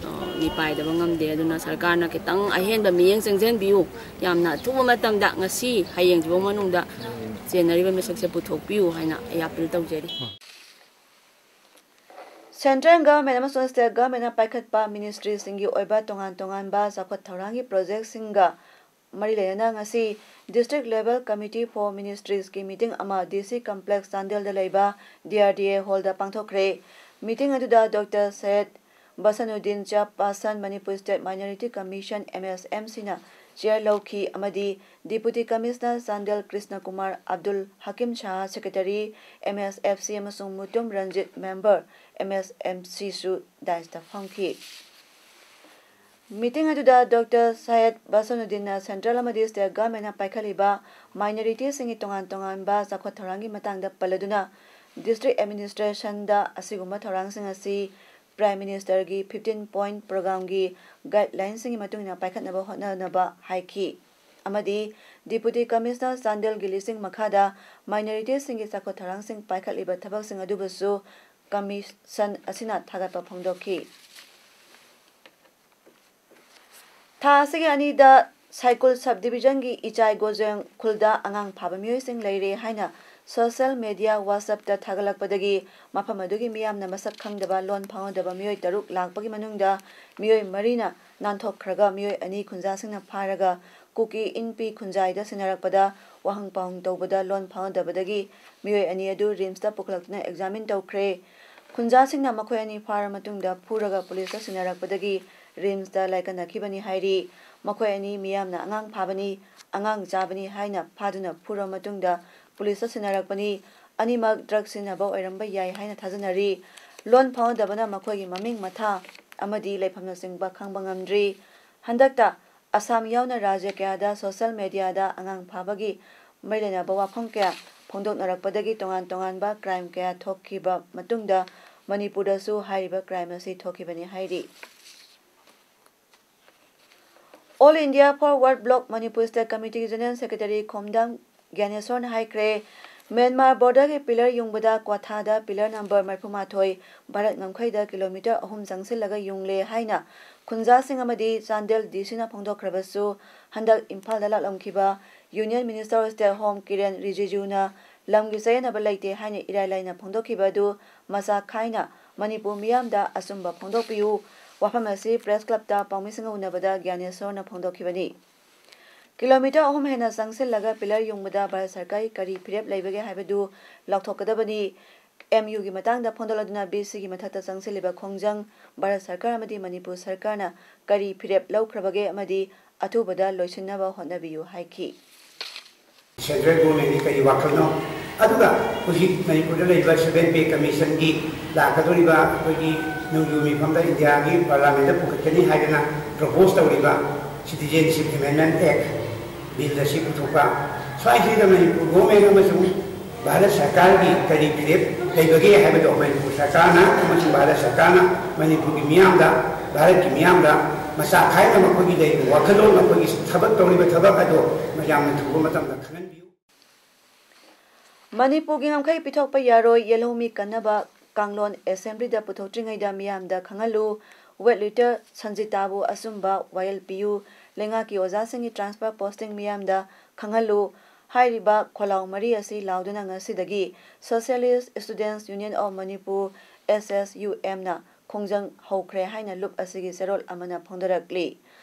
ꯑ, ꯃꯤꯄꯥꯏꯗꯕ ꯉꯝꯗꯦ꯫ ꯑꯗꯨꯅ ꯁꯔꯀꯥꯔꯅ ꯈꯤꯇꯪ ꯑꯍꯦꯟꯕ ꯃꯤꯠꯌꯦꯡ ꯆꯪꯁꯤꯟꯕꯤꯌꯨ꯫ ꯌꯥꯝꯅ ꯑꯊꯨꯕ ꯃꯇꯝꯗ, ꯉꯁꯤ ꯍꯌꯦꯡꯁꯤꯐꯥꯎ ꯃꯅꯨꯡꯗ ꯆꯦꯟꯅꯔꯤꯕ ꯃꯤꯁꯛꯁꯦ ꯄꯨꯊꯣꯛꯄꯤꯌꯨ ꯍꯥꯏꯅ ꯑꯩ ꯑꯥꯄꯤꯜ ꯇꯧꯖꯔꯤ꯫ Central Government ꯑꯃꯁꯨꯡ State Government ꯅ ꯄꯥꯏꯈꯠꯄ ministry ꯁꯤꯡꯒꯤ ꯑꯣꯏꯕ ꯇꯣꯉꯥꯟ ꯇꯣꯉꯥꯟꯕ ꯆꯥꯎꯈꯠ ꯊꯧꯔꯥꯡꯒꯤ project ꯁꯤꯡꯒ ꯃꯔꯤ ꯂꯩꯅꯅ ꯉꯁꯤ District Level Committee for Ministries ꯀꯤ meeting ꯑꯃ D C Complex ꯆꯥꯟꯗꯦꯜꯗ ꯂꯩꯕ D R D A hall the ꯄꯥꯡꯊꯣꯛꯈ꯭ꯔꯦ꯫ Meeting ꯑꯗꯨꯗ Doctor Syed Basanuddin, Chairperson, Manipur State Minority Commission, M S M C ꯅ chair ꯂꯧꯈꯤ ꯑꯃꯗꯤ Deputy Commissioner ꯆꯥꯟꯗꯦꯜ ꯀ꯭ꯔꯤꯁꯅ ꯀꯨꯃꯥꯔ, ꯑꯕꯗꯨꯜ ꯍꯀꯤꯝ ꯁꯍꯥ, Secretary, M S F C, ꯑꯃꯁꯨꯡ Mutum Ranjit, Member, M S M C ꯁꯨ dais ꯇ ꯐꯝꯈꯤ꯫ Meeting ꯑꯗꯨꯗ Doctor Syed Basanuddin ꯅ Central ꯑꯃꯗꯤ State Government ꯅ ꯄꯥꯏꯈꯠꯂꯤꯕ minority ꯁꯤꯡꯒꯤ ꯇꯣꯉꯥꯟ ꯇꯣꯉꯥꯟꯕ ꯆꯥꯎꯈꯠ ꯊꯧꯔꯥꯡꯒꯤ ꯃꯇꯥꯡꯗ ꯄꯜꯂꯗꯨꯅ, District Administration ꯗ ꯑꯁꯤꯒꯨꯝꯕ ꯊꯧꯔꯥꯡꯁꯤꯡ ꯑꯁꯤ Prime Minister ꯒꯤ fifteen point program ꯒꯤ guideline ꯁꯤꯡꯒꯤ ꯃꯇꯨꯡ ꯏꯟꯅ ꯄꯥꯏꯈꯠꯅꯕ ꯍꯣꯠꯅꯅꯕ ꯍꯥꯏꯈꯤ꯫ ꯑꯃꯗꯤ Deputy Commissioner ꯆꯥꯟꯗꯦꯜꯒꯤ ꯂꯤꯁꯤꯡ ꯃꯈꯥꯗ minority ꯁꯤꯡꯒꯤ ꯆꯥꯎꯈꯠ ꯊꯧꯔꯥꯡꯁꯤꯡ ꯄꯥꯏꯈꯠꯂꯤꯕ ꯊꯕꯛꯁꯤꯡ ꯑꯗꯨꯕꯨꯁꯨ commission ꯑꯁꯤꯅ ꯊꯥꯒꯠꯄ ꯐꯣꯡꯗꯣꯛꯈꯤ꯫ ꯊꯥ ꯑꯁꯤꯒꯤ ꯑꯅꯤꯗ ꯁꯥꯏꯀꯨꯜ Sub Division ꯒꯤ ꯏꯆꯥꯏ ꯒꯣꯖꯦꯡ ꯈꯨꯜꯗ ꯑꯉꯥꯡ ꯐꯥꯕ ꯃꯤꯑꯣꯏꯁꯤꯡ ꯂꯩꯔꯦ ꯍꯥꯏꯅ social media WhatsApp ꯇ ꯊꯥꯒꯠꯂꯛꯄꯗꯒꯤ ꯃꯐꯝ ꯑꯗꯨꯒꯤ ꯃꯤꯌꯥꯝꯅ ꯃꯁꯛ ꯈꯪꯗꯕ ꯂꯣꯟ ꯐꯥꯎꯅꯗꯕ ꯃꯤꯑꯣꯏ ꯇꯔꯨꯛ ꯂꯥꯛꯄꯒꯤ ꯃꯅꯨꯡꯗ ꯃꯤꯑꯣꯏ ꯃꯔꯤꯅ ꯅꯥꯟꯊꯣꯛꯈ꯭ꯔꯒ ꯃꯤꯑꯣꯏ ꯑꯅꯤ ꯈꯨꯟꯖꯥꯁꯤꯡꯅ ꯐꯥꯔꯒ ꯀꯨꯀꯤ ꯏꯟꯄꯤ ꯈꯨꯟꯖꯥꯏꯗ ꯁꯤꯟꯅꯔꯛꯄꯗ ꯋꯥꯍꯪ ꯄꯥꯎꯍꯪ ꯇꯧꯕꯗ ꯂꯣꯟ ꯐꯥꯎꯅꯗꯕꯗꯒꯤ ꯃꯤꯑꯣꯏ ꯑꯅꯤ ꯑꯗꯨ RIMS ꯇ ꯄꯨꯈꯠꯂꯛꯇꯨꯅ examine ꯇꯧꯈ꯭ꯔꯦ꯫ ꯈꯨꯟꯖꯥꯁꯤꯡꯅ ꯃꯈꯣꯏ ꯑꯅꯤ ꯐꯥꯔ ꯃꯇꯨꯡꯗ ꯐꯨꯔꯒ police ꯇ ꯁꯤꯟꯅꯔꯛꯄꯗꯒꯤ RIMS ꯇ ꯂꯥꯏꯀꯠꯅꯈꯤꯕꯅꯤ ꯍꯥꯏꯔꯤ꯫ ꯃꯈꯣꯏ ꯑꯅꯤ ꯃꯤꯌꯥꯝꯅ ꯑꯉꯥꯡ ꯐꯥꯕꯅꯤ, ꯑꯉꯥꯡ ꯆꯥꯕꯅꯤ ꯍꯥꯏꯅ ꯐꯥꯗꯨꯅ ꯐꯨꯔꯕ ꯃꯇꯨꯡꯗ police ꯇ ꯁꯤꯟꯅꯔꯛꯄꯅꯤ꯫ ꯑꯅꯤꯃꯛ drug ꯁꯤꯖꯤꯟꯅꯕ ꯑꯣꯏꯔꯝꯕ ꯌꯥꯏ ꯍꯥꯏꯅ ꯊꯥꯖꯅꯔꯤ꯫ ꯂꯣꯟ ꯐꯥꯎꯅꯗꯕꯅ ꯃꯈꯣꯏꯒꯤ ꯃꯃꯤꯡ ꯃꯊꯥ ꯑꯃꯗꯤ ꯂꯩꯐꯝꯅꯆꯤꯡꯕ ꯈꯪꯕ ꯉꯝꯗ꯭ꯔꯤ꯫ ꯍꯟꯗꯛꯇ ꯑꯁꯥꯝ ꯌꯥꯎꯅ ꯔꯥꯖ꯭ꯌ ꯀꯌꯥꯗ social media ꯗ ꯑꯉꯥꯡ ꯐꯥꯕꯒꯤ ꯃꯔꯤ ꯂꯩꯅꯕ ꯋꯥꯐꯝ ꯀꯌꯥ ꯐꯣꯡꯗꯣꯛꯅꯔꯛꯄꯗꯒꯤ ꯇꯣꯉꯥꯟ ꯇꯣꯉꯥꯟꯕ crime ꯀꯌꯥ ꯊꯣꯛꯈꯤꯕ ꯃꯇꯨꯡꯗ ꯃꯅꯤꯄꯨꯔꯗꯁꯨ ꯍꯥꯏꯔꯤꯕ crime ꯑꯁꯤ ꯊꯣꯛꯈꯤꯕꯅꯤ ꯍꯥꯏꯔꯤ꯫ All India Forward Bloc Manipur State Committee ꯒꯤ General Secretary ꯈꯣꯝꯗꯥꯝ ꯒ꯭ꯌꯥꯅꯦꯁꯣꯔꯅ ꯍꯥꯏꯈ꯭ꯔꯦ, ꯃ꯭ꯌꯥꯟꯃꯥꯔ ꯕꯣꯔꯗꯔꯒꯤ ꯄꯤꯂꯔ ꯌꯨꯡꯕꯗ ꯀ꯭ꯋꯥꯊꯥꯗ ꯄꯤꯂꯔ ꯅꯝꯕꯔ ꯃꯔꯤꯐꯨ ꯃꯥꯊꯣꯏ ꯚꯥꯔꯠ ꯉꯝꯈꯩꯗ ꯀꯤꯂꯣꯃꯤꯇꯔ ꯑꯍꯨꯝ ꯆꯪꯁꯤꯜꯂꯒ ꯌꯨꯡꯂꯦ ꯍꯥꯏꯅ ꯈꯨꯟꯖꯥꯁꯤꯡ ꯑꯃꯗꯤ ꯆꯥꯟꯗꯦꯜ ꯗꯤ ꯁꯤꯅ ꯐꯣꯡꯗꯣꯛꯈ꯭ꯔꯕꯁꯨ, ꯍꯟꯗꯛ ꯏꯝꯐꯥꯜꯗ ꯂꯥꯛꯂꯝꯈꯤꯕ Union Minister of State Home ꯀꯤꯔꯦꯟ ꯔꯤꯖꯤꯖꯨꯅ ꯂꯝꯒꯤ ꯆꯌꯦꯠꯅꯕ ꯂꯩꯇꯦ ꯍꯥꯏꯅ ꯏꯔꯥꯏ ꯂꯥꯏꯅ ꯐꯣꯡꯗꯣꯛꯈꯤꯕ ꯑꯗꯨ ꯃꯆꯥ ꯈꯥꯏꯅ ꯃꯅꯤꯄꯨꯔ ꯃꯤꯌꯥꯝꯗ ꯑꯆꯨꯝꯕ ꯐꯣꯡꯗꯣꯛꯄꯤꯌꯨ꯫ ꯋꯥꯐꯝ ꯑꯁꯤ ꯄ꯭ꯔꯦꯁ ꯀ꯭ꯂꯕꯇ ꯄꯥꯎꯃꯤꯁꯤꯡꯒ ꯎꯅꯕꯗ ꯒ꯭ꯌꯥꯅꯦꯁꯣꯔꯅ ꯐꯣꯡꯗꯣꯛꯈꯤꯕꯅꯤ꯫ ꯀꯤꯂꯣꯃꯤꯇꯔ ꯑꯍꯨꯝ ꯍꯦꯟꯅ ꯆꯪꯁꯤꯜꯂꯒ ꯄꯤꯂꯔ ꯌꯨꯡꯕꯗ ꯚꯥꯔꯠ ꯁꯔꯀꯥꯔꯒꯤ ꯀꯔꯤ ꯐꯤꯔꯦꯞ ꯂꯩꯕꯒꯦ ꯍꯥꯏꯕꯗꯨ ꯂꯥꯎꯊꯣꯛꯀꯗꯕꯅꯤ꯫ ꯑꯦꯝ ꯌꯨꯒꯤ ꯃꯇꯥꯡꯗ ꯐꯣꯡꯗꯣꯛꯂꯗꯨꯅ ꯕꯤ ꯁꯤꯒꯤ ꯃꯊꯛꯇ ꯆꯪꯁꯤꯜꯂꯤꯕ ꯈꯣꯡꯖꯪ ꯚꯥꯔꯠ ꯁꯔꯀꯥꯔ ꯑꯃꯗꯤ ꯃꯅꯤꯄꯨꯔ ꯁꯔꯀꯥꯔꯅ ꯀꯔꯤ ꯐꯤꯔꯦꯞ ꯂꯧꯈ꯭ꯔꯕꯒꯦ ꯑꯃꯗꯤ ꯑꯊꯨꯕꯗ ꯂꯣꯏꯁꯤꯟꯅꯕ ꯍꯣꯠꯅꯕꯤꯌꯨ ꯍꯥꯏꯈꯤ꯫ ꯁꯦꯟꯇ꯭ꯔꯦꯜ ꯒꯣꯔꯃꯦꯟꯒꯤ ꯀꯔꯤ ꯋꯥꯈꯜꯅꯣ? ꯑꯗꯨꯒ ꯍꯧꯖꯤꯛ ꯃꯅꯤꯄꯨꯔꯗ ꯂꯩꯔꯤꯕ ꯁꯚꯦꯟ ꯄꯦ ꯀꯃꯤꯁꯟꯒꯤ ꯂꯥꯛꯀꯗꯧꯔꯤꯕ ꯑꯩꯈꯣꯏꯒꯤ ꯅꯣꯡꯖꯨ ꯃꯤꯐꯝꯗ ꯏꯟꯗꯤꯌꯥꯒꯤ ꯄꯥꯔꯂꯥꯃꯦꯟꯗ ꯄꯨꯈꯠꯀꯅꯤ ꯍꯥꯏꯗꯅ ꯄ꯭ꯔꯣꯄꯣꯁ ꯇꯧꯔꯤꯕ ꯁꯤꯇꯤꯖꯦꯟꯁꯤꯞ ꯑꯦꯃꯦꯟꯃꯦꯟ ꯑꯦꯛ ꯕꯤꯜ ꯑꯁꯤ ꯄꯨꯊꯣꯛꯄ, ꯁ꯭ꯋꯥꯏꯁꯤꯗ ꯃꯅꯤꯄꯨꯔ ꯒꯣꯔꯃꯦꯟ ꯑꯃꯁꯨꯡ ꯚꯥꯔꯠ ꯁꯔꯀꯥꯔꯒꯤ ꯀꯔꯤ ꯐꯤꯔꯦꯞ ꯂꯩꯕꯒꯦ ꯍꯥꯏꯕꯗꯣ ꯃꯅꯤꯄꯨꯔ ꯁꯔꯀꯥꯔꯅ ꯑꯃꯁꯨꯡ ꯚꯥꯔꯠ ꯁꯔꯀꯥꯔꯅ ꯃꯅꯤꯄꯨꯔꯒꯤ ꯃꯤꯌꯥꯝꯗ, ꯚꯥꯔꯠꯀꯤ ꯃꯤꯌꯥꯝꯗ ꯃꯆꯥ ꯈꯥꯏꯅ ꯃꯈꯣꯏꯒꯤ ꯂꯩꯔꯤꯕ ꯋꯥꯈꯜꯂꯣꯟ, ꯃꯈꯣꯏꯒꯤ ꯊꯕꯛ ꯇꯧꯔꯤꯕ ꯊꯕꯛ ꯑꯗꯣ ꯌꯥꯝꯅ ꯊꯨꯕ ꯃꯇꯝꯗ ꯈꯪꯍꯟꯕꯤꯌꯨ꯫ ꯃꯅꯤꯄꯨꯔꯒꯤ ꯉꯝꯈꯩ ꯄꯤꯊꯣꯛꯄ ꯌꯥꯔꯣꯏ, ꯌꯦꯜꯍꯧꯃꯤ ꯀꯟꯅꯕ ꯀꯥꯡꯂꯣꯟ ꯑꯦꯁꯦꯝꯕ꯭ꯂꯤꯗ ꯄꯨꯊꯣꯛꯇ꯭ꯔꯤꯉꯩꯗ ꯃꯤꯌꯥꯝꯗ ꯈꯪꯍꯜꯂꯨ꯫ ꯋꯦꯠ ꯂꯤꯐꯇꯔ ꯁꯟꯖꯤꯇꯥꯕꯨ ꯑꯆꯨꯝꯕ ꯋꯥꯌꯦꯜ ꯄꯤꯌꯨ꯫ ꯂꯩꯉꯥꯛꯀꯤ ꯑꯣꯖꯥꯁꯤꯡꯒꯤ ꯇ꯭ꯔꯥꯟꯁꯐꯔ ꯄꯣꯁꯇꯤꯡ ꯃꯤꯌꯥꯝꯗ ꯈꯪꯍꯜꯂꯨ꯫ ꯍꯥꯏꯔꯤꯕ ꯈꯣꯜꯂꯥꯎ ꯃꯔꯤ ꯑꯁꯤ ꯂꯥꯎꯗꯨꯅ ꯉꯁꯤꯗꯒꯤ Socialist Students Union of Manipur, S S U M ꯅ ꯈꯣꯡꯖꯪ ꯍꯧꯈ꯭ꯔꯦ ꯍꯥꯏꯅ ꯂꯨꯞ ꯑꯁꯤꯒꯤ ꯆꯦꯔꯣꯜ ꯑꯃꯅ ꯐꯣꯡꯗꯣꯔꯛꯂꯤ꯫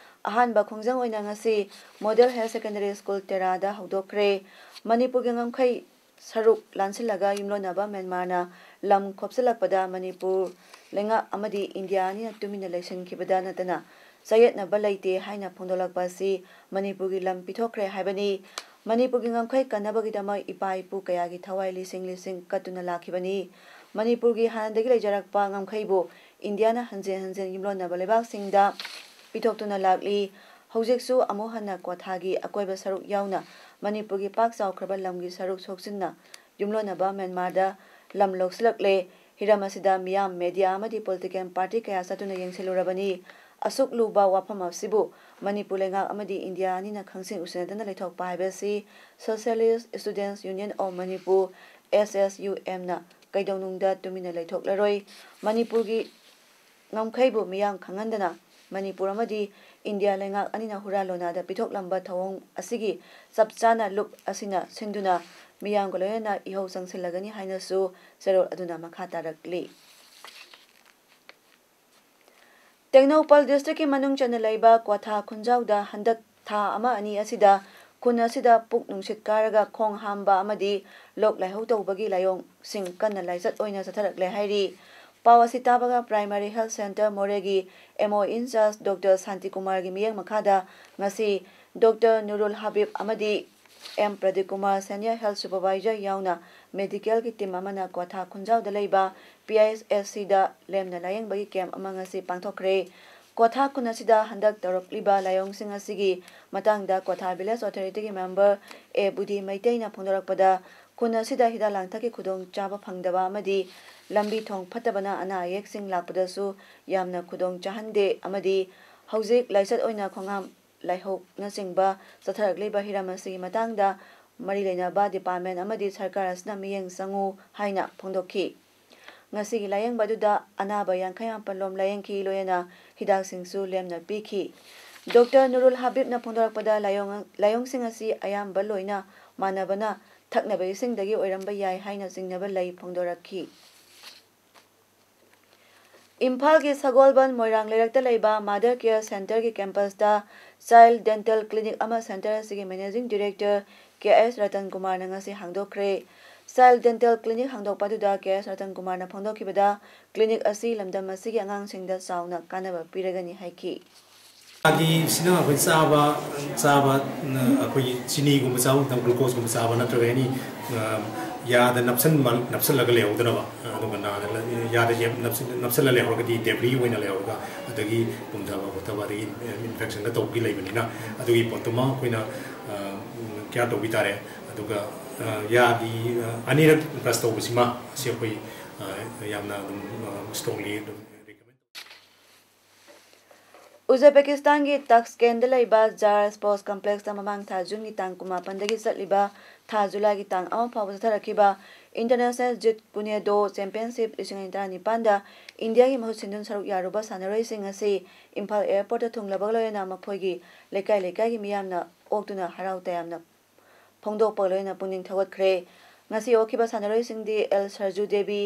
ꯑꯍꯥꯟꯕ ꯈꯣꯡꯖꯪ ꯑꯣꯏꯅ ꯉꯁꯤ ꯃꯣꯗꯦꯜ ꯍꯥꯌꯔ ꯁꯦꯀꯦꯟꯗꯔꯤ ꯁ꯭ꯀꯨꯜ ꯇꯦꯔꯥꯗ ꯍꯧꯗꯣꯛꯈ꯭ꯔꯦ꯫ ꯃꯅꯤꯄꯨꯔꯒꯤ ꯉꯝꯈꯩ ꯁꯔꯨꯛ ꯂꯥꯟꯁꯤꯜꯂꯒ ꯌꯨꯝꯂꯣꯟꯅꯕ ꯃ꯭ꯌꯥꯟꯃꯥꯔꯅ ꯂꯝ ꯈꯣꯞꯆꯤꯜꯂꯛꯄꯗ ꯃꯅꯤꯄꯨꯔ ꯂꯩꯉꯥꯛ ꯑꯃꯗꯤ ꯏꯟꯗꯤꯌꯥ ꯑꯅꯤꯅ ꯇꯨꯃꯤꯟꯅ ꯂꯩꯁꯤꯟꯈꯤꯕꯗ ꯅꯠꯇꯅ ꯆꯌꯦꯠꯅꯕ ꯂꯩꯇꯦ ꯍꯥꯏꯅ ꯐꯣꯡꯗꯣꯛꯂꯛꯄ ꯑꯁꯤ ꯃꯅꯤꯄꯨꯔꯒꯤ ꯂꯝ ꯄꯤꯊꯣꯛꯈ꯭ꯔꯦ ꯍꯥꯏꯕꯅꯤ꯫ ꯃꯅꯤꯄꯨꯔꯒꯤ ꯉꯝꯈꯩ ꯀꯟꯅꯕꯒꯤꯗꯃꯛ ꯏꯄꯥ ꯏꯄꯨ ꯀꯌꯥꯒꯤ ꯊꯋꯥꯏ ꯂꯤꯁꯤꯡ ꯂꯤꯁꯤꯡ ꯀꯠꯇꯨꯅ ꯂꯥꯛꯈꯤꯕꯅꯤ꯫ ꯃꯅꯤꯄꯨꯔꯒꯤ ꯍꯥꯟꯅꯗꯒꯤ ꯂꯩꯖꯔꯛꯄ ꯉꯝꯈꯩꯕꯨ ꯏꯟꯗꯤꯌꯥꯅ ꯍꯟꯖꯤꯟ ꯍꯟꯖꯤꯟ ꯌꯨꯝꯂꯣꯟꯅꯕ ꯂꯩꯕꯥꯛꯁꯤꯡꯗ ꯄꯤꯊꯣꯛꯇꯨꯅ ꯂꯥꯛꯂꯤ꯫ ꯍꯧꯖꯤꯛꯁꯨ ꯑꯃꯨꯛ ꯍꯟꯅ ꯀ꯭ꯋꯥꯊꯥꯒꯤ ꯑꯀꯣꯏꯕ ꯁꯔꯨꯛ ꯌꯥꯎꯅ ꯃꯅꯤꯄꯨꯔꯒꯤ ꯄꯥꯛ ꯆꯥꯎꯈ꯭ꯔꯕ ꯂꯝꯒꯤ ꯁꯔꯨꯛ ꯁꯣꯛꯆꯤꯟꯅ ꯌꯨꯝꯂꯣꯟꯅꯕ ꯃ꯭ꯌꯥꯟꯃꯥꯔꯗ ꯂꯝ ꯂꯧꯁꯤꯜꯂꯛꯂꯦ꯫ ꯍꯤꯔꯝ ꯑꯁꯤꯗ ꯃꯤꯌꯥꯝ, ꯃꯦꯗꯤꯌꯥ ꯑꯃꯗꯤ ꯄꯣꯂꯤꯇꯤꯀꯦꯜ ꯄꯥꯔꯇꯤ ꯀꯌꯥ ꯆꯠꯇꯨꯅ ꯌꯦꯡꯁꯤꯜꯂꯨꯔꯕꯅꯤ꯫ ꯑꯁꯨꯛ ꯂꯨꯕ ꯋꯥꯐꯝ ꯑꯁꯤꯕꯨ ꯃꯅꯤꯄꯨꯔ ꯂꯩꯉꯥꯛ ꯑꯃꯗꯤ ꯏꯟꯗꯤꯌꯥ ꯑꯅꯤꯅ ꯈꯪꯁꯤꯟ ꯎꯁꯤꯟꯅꯗꯅ ꯂꯩꯊꯣꯛꯄ ꯍꯥꯏꯕꯁꯤ Socialist Students Union of Manipur, S S U M, ꯅ ꯀꯩꯗꯧꯅꯨꯡꯗ ꯇꯨꯃꯤꯟꯅ ꯂꯩꯊꯣꯛꯂꯔꯣꯏ꯫ ꯃꯅꯤꯄꯨꯔꯒꯤ ꯉꯝꯈꯩꯕꯨ ꯃꯤꯌꯥꯝ ꯈꯪꯍꯟꯗꯅ ꯃꯅꯤꯄꯨꯔ ꯑꯃꯗꯤ ꯏꯟꯗꯤꯌꯥ ꯂꯩꯉꯥꯛ ꯑꯅꯤꯅ ꯍꯨꯔꯥꯟ ꯂꯣꯟꯅꯥꯗ ꯄꯤꯊꯣꯛꯂꯝꯕ ꯊꯧꯑꯣꯡ ꯑꯁꯤꯒꯤ ꯆꯞ ꯆꯥꯅ ꯂꯨꯞ ꯑꯁꯤꯅ ꯁꯤꯟꯗꯨꯅ ꯃꯤꯌꯥꯝꯒ ꯂꯣꯏꯅꯅ ꯏꯍꯧ ꯆꯪꯁꯤꯜꯂꯒꯅꯤ ꯍꯥꯏꯅꯁꯨ ꯆꯦꯔꯣꯜ ꯑꯗꯨꯅ ꯃꯈꯥ ꯇꯥꯔꯛꯂꯤ꯫ ꯇꯦꯡꯅꯧꯄꯜ district ꯀꯤ ꯃꯅꯨꯡ ꯆꯟꯅ ꯂꯩꯕ ꯀ꯭ꯋꯥꯊꯥ ꯈꯨꯟꯖꯥꯎꯗ ꯍꯟꯗꯛ ꯊꯥ ꯑꯃ ꯑꯅꯤ ꯑꯁꯤꯗ ꯈꯨꯟ ꯑꯁꯤꯗ ꯄꯨꯛ ꯅꯨꯡꯁꯤꯠ ꯀꯥꯔꯒ ꯈꯣꯡ ꯍꯥꯝꯕ ꯑꯃꯗꯤ ꯂꯣꯛ ꯂꯥꯏꯍꯧ ꯇꯧꯕꯒꯤ ꯂꯥꯏꯑꯣꯡꯁꯤꯡ ꯀꯟꯅ ꯂꯥꯏꯆꯠ ꯑꯣꯏꯅ ꯆꯠꯊꯔꯛꯂꯦ ꯍꯥꯏꯔꯤ꯫ ꯄꯥꯎ ꯑꯁꯤ ꯇꯥꯕꯒ Primary Health Centre ꯃꯣꯔꯦꯒꯤ M O in charge Doctor ꯁꯥꯟꯇꯤꯀꯨꯃꯥꯔꯒꯤ ꯃꯤꯠꯌꯦꯡ ꯃꯈꯥꯗ ꯉꯁꯤ Doctor ꯅꯨꯔꯨꯜ ꯍꯕꯤꯕ ꯑꯃꯗꯤ M Pradeep Kumar, Senior Health Supervisor ꯌꯥꯎꯅ medical ꯒꯤ team ꯑꯃꯅ ꯀ꯭ꯋꯥꯊꯥ ꯈꯨꯟꯖꯥꯎꯗ ꯂꯩꯕ P I S C ꯗ ꯂꯦꯝꯅ ꯂꯥꯌꯦꯡꯕꯒꯤ camp ꯑꯃ ꯉꯁꯤ ꯄꯥꯡꯊꯣꯛꯈ꯭ꯔꯦ꯫ ꯀ꯭ꯋꯥꯊꯥ ꯈꯨꯟ ꯑꯁꯤꯗ ꯍꯟꯗꯛ ꯇꯧꯔꯛꯂꯤꯕ ꯂꯥꯏꯑꯣꯡꯁꯤꯡ ꯑꯁꯤꯒꯤ ꯃꯇꯥꯡꯗ ꯀ꯭ꯋꯥꯊꯥ Village Authority ꯒꯤ member A ꯕꯨꯙꯤ ꯃꯩꯇꯩꯅ ꯐꯣꯡꯗꯣꯔꯛꯄꯗ, ꯈꯨꯟ ꯑꯁꯤꯗ ꯍꯤꯗꯥꯛ ꯂꯥꯡꯊꯛꯀꯤ ꯈꯨꯗꯣꯡ ꯆꯥꯕ ꯐꯪꯗꯕ ꯑꯃꯗꯤ ꯂꯝꯕꯤ ꯊꯣꯡ ꯐꯠꯇꯕꯅ ꯑꯅꯥ ꯑꯌꯦꯛꯁꯤꯡ ꯂꯥꯛꯄꯗꯁꯨ ꯌꯥꯝꯅ ꯈꯨꯗꯣꯡ ꯆꯥꯍꯟꯗꯦ ꯑꯃꯗꯤ ꯍꯧꯖꯤꯛ ꯂꯥꯏꯆꯠ ꯑꯣꯏꯅ ꯈꯣꯡꯍꯥꯝ ꯂꯥꯏꯍꯧꯅꯆꯤꯡꯕ ꯆꯠꯊꯔꯛꯂꯤꯕ ꯍꯤꯔꯝ ꯑꯁꯤꯒꯤ ꯃꯇꯥꯡꯗ ꯃꯔꯤ ꯂꯩꯅꯕ department ꯑꯃꯗꯤ ꯁꯔꯀꯥꯔ ꯑꯁꯤꯅ ꯃꯤꯠꯌꯦꯡ ꯆꯪꯉꯨ ꯍꯥꯏꯅ ꯐꯣꯡꯗꯣꯛꯈꯤ꯫ ꯉꯁꯤꯒꯤ ꯂꯥꯌꯦꯡꯕ ꯑꯗꯨꯗ ꯑꯅꯥꯕ ꯌꯥꯡꯈꯩ ꯃꯥꯄꯟ ꯂꯣꯝ ꯂꯥꯌꯦꯡꯈꯤ, ꯂꯣꯏꯅꯅ ꯍꯤꯗꯥꯛꯁꯤꯡꯁꯨ ꯂꯦꯝꯅ ꯄꯤꯈꯤ꯫ Doctor ꯅꯨꯔꯨꯜ ꯍꯕꯤꯕꯅ ꯐꯣꯡꯗꯣꯔꯛꯄꯗ, ꯂꯥꯏꯑꯣꯡ-, ꯂꯥꯏꯑꯣꯡꯁꯤꯡ ꯑꯁꯤ ꯑꯌꯥꯝꯕ ꯂꯣꯏꯅ ꯃꯥꯟꯅꯕꯅ ꯊꯛꯅꯕ ꯏꯁꯤꯡꯗꯒꯤ ꯑꯣꯏꯔꯝꯕ ꯌꯥꯏ ꯍꯥꯏꯅ ꯆꯤꯡꯅꯕ ꯂꯩ ꯐꯣꯡꯗꯣꯔꯛꯈꯤ꯫ ꯏꯝꯐꯥꯜꯒꯤ ꯁꯒꯣꯜꯕꯟ ꯃꯣꯏꯔꯥꯡ ꯂꯩꯔꯛꯇ ꯂꯩꯕ Mother Care Centre ꯒꯤ campus ꯇ Child Dental Clinic ꯑꯃ centre ꯑꯁꯤꯒꯤ Managing Director K S Ratan ꯀꯨꯃꯥꯔꯅ ꯉꯁꯤ ꯍꯥꯡꯗꯣꯛꯈ꯭ꯔꯦ꯫ Child Dental Clinic ꯍꯥꯡꯗꯣꯛꯄ ꯑꯗꯨꯗ K S ꯔꯇꯟ ꯀꯨꯃꯥꯔꯅ ꯐꯣꯡꯗꯣꯛꯈꯤꯕꯗ, clinic ꯑꯁꯤ ꯂꯝꯗꯝ ꯑꯁꯤꯒꯤ ꯑꯉꯥꯡꯁꯤꯡꯗ ꯆꯥꯎꯅ ꯀꯥꯟꯅꯕ ꯄꯤꯔꯒꯅꯤ ꯍꯥꯏꯈꯤ꯫ ꯌꯥꯒꯤꯁꯤꯅ ꯑꯩꯈꯣꯏ ꯆꯥꯕ, ꯆꯥꯕ, ꯑꯩꯈꯣꯏꯒꯤ ꯆꯤꯅꯤꯒꯨꯝꯕ ꯆꯥꯕ ꯃꯇꯝ, glucose ꯀꯨꯝꯕ ꯆꯥꯕ ꯅꯠꯇ꯭ꯔꯒ any, ꯑ, ꯌꯥꯗ ꯅꯞꯁꯟꯕ, ꯅꯞꯁꯜꯂꯒ ꯂꯩꯍꯧꯗꯅꯕ, ꯑꯗꯨꯒ ꯅꯥꯗ ꯂ-, ꯌꯥꯗ ꯌꯦꯞ ꯅꯞꯁꯤꯜ-, ꯅꯞꯁꯜꯂ ꯂꯩꯍꯧꯔꯒꯗꯤ debris ꯑꯣꯏꯅ ꯂꯩꯍꯧꯔꯒ ꯑꯗꯒꯤ ꯄꯨꯝꯊꯕ ꯈꯣꯠꯊꯕ ꯑꯗꯒꯤ infection ꯒ ꯇꯧꯕꯒꯤ ꯂꯩꯕꯅꯤꯅ, ꯑꯗꯨꯒꯤ ꯄꯣꯠꯇꯨꯃ ꯑꯩꯈꯣꯏꯅ, ꯑ, care ꯇꯧꯕꯤ ꯇꯥꯔꯦ꯫ ꯑꯗꯨꯒ, ꯑ, ꯌꯥꯒꯤ, ꯑ, ꯑꯅꯤꯔꯛ brush ꯇꯧꯕꯁꯤꯃ, ꯑꯁꯤ ꯑꯩꯈꯣꯏ, ꯑ, ꯌꯥꯝꯅ ꯑꯗꯨꯝ, ꯑ, strongly ꯑꯗꯨꯝ recommend ꯇꯧ꯫ ꯎꯖꯕꯦꯀꯤꯁꯇꯥꯟꯒꯤ ꯇꯥꯁꯀꯦꯟꯗ ꯂꯩꯕ ꯖꯥꯔ ꯁ꯭ꯄꯣꯔꯠꯁ ꯀꯝꯄ꯭ꯂꯦꯛꯁꯇ ꯃꯃꯥꯡ ꯊꯥ ꯖꯨꯟꯒꯤ ꯇꯥꯡ ꯀꯨꯟꯃꯥꯄꯟꯗꯒꯤ ꯆꯠꯂꯤꯕ ꯊꯥ ꯖꯨꯂꯥꯏꯒꯤ ꯇꯥꯡ ꯑꯃ ꯐꯥꯎꯕ ꯆꯠꯊꯔꯛꯈꯤꯕ ꯏꯟꯇꯔꯅꯦꯁꯅꯦꯜ ꯖꯤꯠ ꯀꯨꯅꯦꯗꯣ ꯆꯦꯝꯄꯤꯌꯟꯁꯤꯞ ꯂꯤꯁꯤꯡ ꯑꯅꯤ ꯇꯔꯥꯅꯤꯄꯥꯟꯗ ꯏꯟꯗꯤꯌꯥꯒꯤ ꯃꯍꯨꯠ ꯁꯤꯟꯗꯨꯅ ꯁꯔꯨꯛ ꯌꯥꯔꯨꯕ ꯁꯥꯟꯅꯔꯣꯏꯁꯤꯡ ꯑꯁꯤ ꯏꯝꯐꯥꯜ ꯑꯦꯌꯔꯄꯣꯔꯠꯇ ꯊꯨꯡꯂꯕꯒ ꯂꯣꯏꯅꯅ ꯃꯈꯣꯏꯒꯤ ꯂꯩꯀꯥꯏ ꯂꯩꯀꯥꯏꯒꯤ ꯃꯤꯌꯥꯝꯅ ꯑꯣꯛꯇꯨꯅ ꯍꯔꯥꯎ ꯇꯌꯥꯝꯅ ꯐꯣꯡꯗꯣꯛꯄꯒ ꯂꯣꯏꯅꯅ ꯄꯨꯛꯅꯤꯡ ꯊꯧꯒꯠꯈ꯭ꯔꯦ꯫ ꯉꯁꯤ ꯑꯣꯛꯈꯤꯕ ꯁꯥꯟꯅꯔꯣꯏꯁꯤꯡꯗꯤ L Sarju Devi,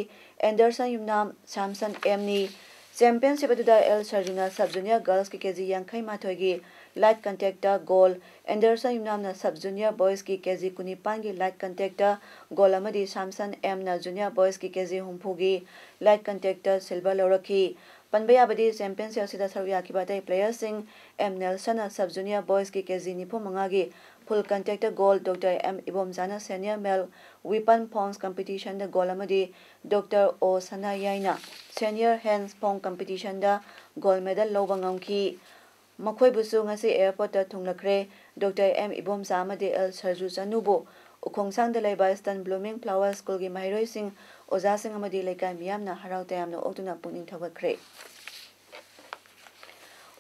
Anderson Yumnam, Samson ꯑꯦꯝꯅꯤ꯫ ꯆꯦꯝꯄꯤꯌꯟꯁꯤꯞ ꯑꯗꯨꯗ ꯑꯦꯜ ꯁꯔꯖꯨꯅ ꯁꯕ ꯖꯨꯅꯤꯌꯔ ꯒꯔꯜꯁꯀꯤ ꯀꯦꯖꯤ ꯌꯥꯡꯈꯩ ꯃꯥꯊꯣꯏꯒꯤ ꯂꯥꯏꯠ ꯀꯟꯇꯦꯛꯇ ꯒꯣꯜ, ꯑꯦꯟꯗꯔꯁꯟ ꯌꯨꯝꯅꯥꯝꯅ ꯁꯕ ꯖꯨꯅꯤꯌꯔ ꯕꯣꯏꯁꯀꯤ ꯀꯦꯖꯤ ꯀꯨꯟꯅꯤꯄꯥꯟꯒꯤ ꯂꯥꯏꯠ ꯀꯟꯇꯦꯛꯇ ꯒꯣꯜ ꯑꯃꯗꯤ ꯁꯥꯝꯁꯟ ꯑꯦꯝꯅ ꯖꯨꯅꯤꯌꯔ ꯕꯣꯏꯁꯀꯤ ꯀꯦꯖꯤ ꯍꯨꯝꯐꯨꯒꯤ ꯂꯥꯏꯠ ꯀꯟꯇꯦꯛꯇ ꯁꯤꯜꯚꯔ ꯂꯧꯔꯛꯈꯤ꯫ ꯄꯟꯕ ꯌꯥꯕꯗꯤ ꯆꯦꯝꯄꯤꯌꯟꯁꯤꯞ ꯑꯁꯤꯗ ꯁꯔꯨꯛ ꯌꯥꯈꯤꯕ ꯑꯇꯩ ꯄ꯭ꯂꯦꯌꯔꯁꯤꯡ ꯑꯦꯝ ꯅꯦꯜꯁꯟꯅ ꯁꯕ ꯖꯨꯅꯤꯌꯔ ꯕꯣꯏꯁꯀꯤ ꯀꯦꯖꯤ ꯅꯤꯐꯨ ꯃꯉꯥꯒꯤ full contact gold, doctor M Ibomchan senior ꯃꯦꯜ ꯋꯤꯄꯟ ꯐꯣꯝꯁ ꯀꯝꯄꯤꯇꯤꯁꯟꯗ ꯒꯣꯜ ꯑꯃꯗꯤ ꯗꯣꯛꯇꯔ ꯑꯣ ꯁꯅꯥꯌꯥꯏꯅ ꯁꯦꯅꯤꯌꯔ ꯍꯦꯟꯁ ꯐꯣꯝ ꯀꯝꯄꯤꯇꯤꯁꯟꯗ ꯒꯣꯜ ꯃꯦꯗꯜ ꯂꯧꯕ ꯉꯝꯈꯤ꯫ ꯃꯈꯣꯏꯕꯨꯁꯨ ꯉꯁꯤ ꯑꯦꯌꯔꯄꯣꯔꯠꯇ ꯊꯨꯡꯂꯈ꯭ꯔꯦ꯫ ꯗꯣꯛꯇꯔ ꯑꯦꯝ ꯏꯕꯣꯝꯆꯥ ꯑꯃꯗꯤ ꯑꯦꯜ ꯁꯔꯖꯨ ꯆꯅꯨꯕꯨ ꯎꯈꯣꯡꯁꯥꯡꯗ ꯂꯩꯕ ꯏꯁꯇꯟ ꯕ꯭ꯂꯨꯃꯤꯡ ꯐ꯭ꯂꯥꯋꯔ ꯁ꯭ꯀꯨꯜꯒꯤ ꯃꯍꯩꯔꯣꯏꯁꯤꯡ, ꯑꯣꯖꯥꯁꯤꯡ ꯑꯃꯗꯤ ꯂꯩꯀꯥꯏ ꯃꯤꯌꯥꯝꯅ ꯍꯔꯥꯎ ꯇꯌꯥꯝꯅ ꯑꯣꯛꯇꯨꯅ ꯄꯨꯛꯅꯤꯡ ꯊꯧꯒꯠꯈ꯭ꯔꯦ꯫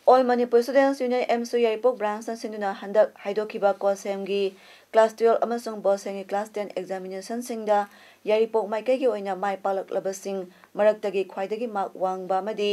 ꯑꯣꯜ ꯃꯅꯤꯄꯨꯔ ꯁ꯭ꯇꯨꯗꯦꯟꯠꯁ ꯌꯨꯅꯤꯌꯟ, ꯑꯦꯝꯁꯨ, ꯌꯥꯏꯔꯤꯄꯣꯛ ꯕ꯭ꯔꯥꯟꯁꯅ ꯁꯤꯟꯗꯨꯅ ꯍꯟꯗꯛ ꯍꯥꯏꯗꯣꯛꯈꯤꯕ ꯀꯣꯁꯦꯝꯒꯤ ꯀ꯭ꯂꯥꯁ ꯇꯨꯌꯦꯜꯐ ꯑꯃꯁꯨꯡ ꯕꯣꯁꯦꯝꯒꯤ ꯀ꯭ꯂꯥꯁ ꯇꯦꯟ ꯑꯦꯛꯖꯥꯃꯤꯅꯦꯁꯟꯁꯤꯡꯗ ꯌꯥꯏꯔꯤꯄꯣꯛ ꯃꯥꯏꯀꯩꯒꯤ ꯑꯣꯏꯅ ꯃꯥꯏ ꯄꯥꯛꯂꯛꯂꯕꯁꯤꯡ ꯃꯔꯛꯇꯒꯤ ꯈ꯭ꯋꯥꯏꯗꯒꯤ ꯃꯥꯔꯛ ꯋꯥꯡꯕ ꯑꯃꯗꯤ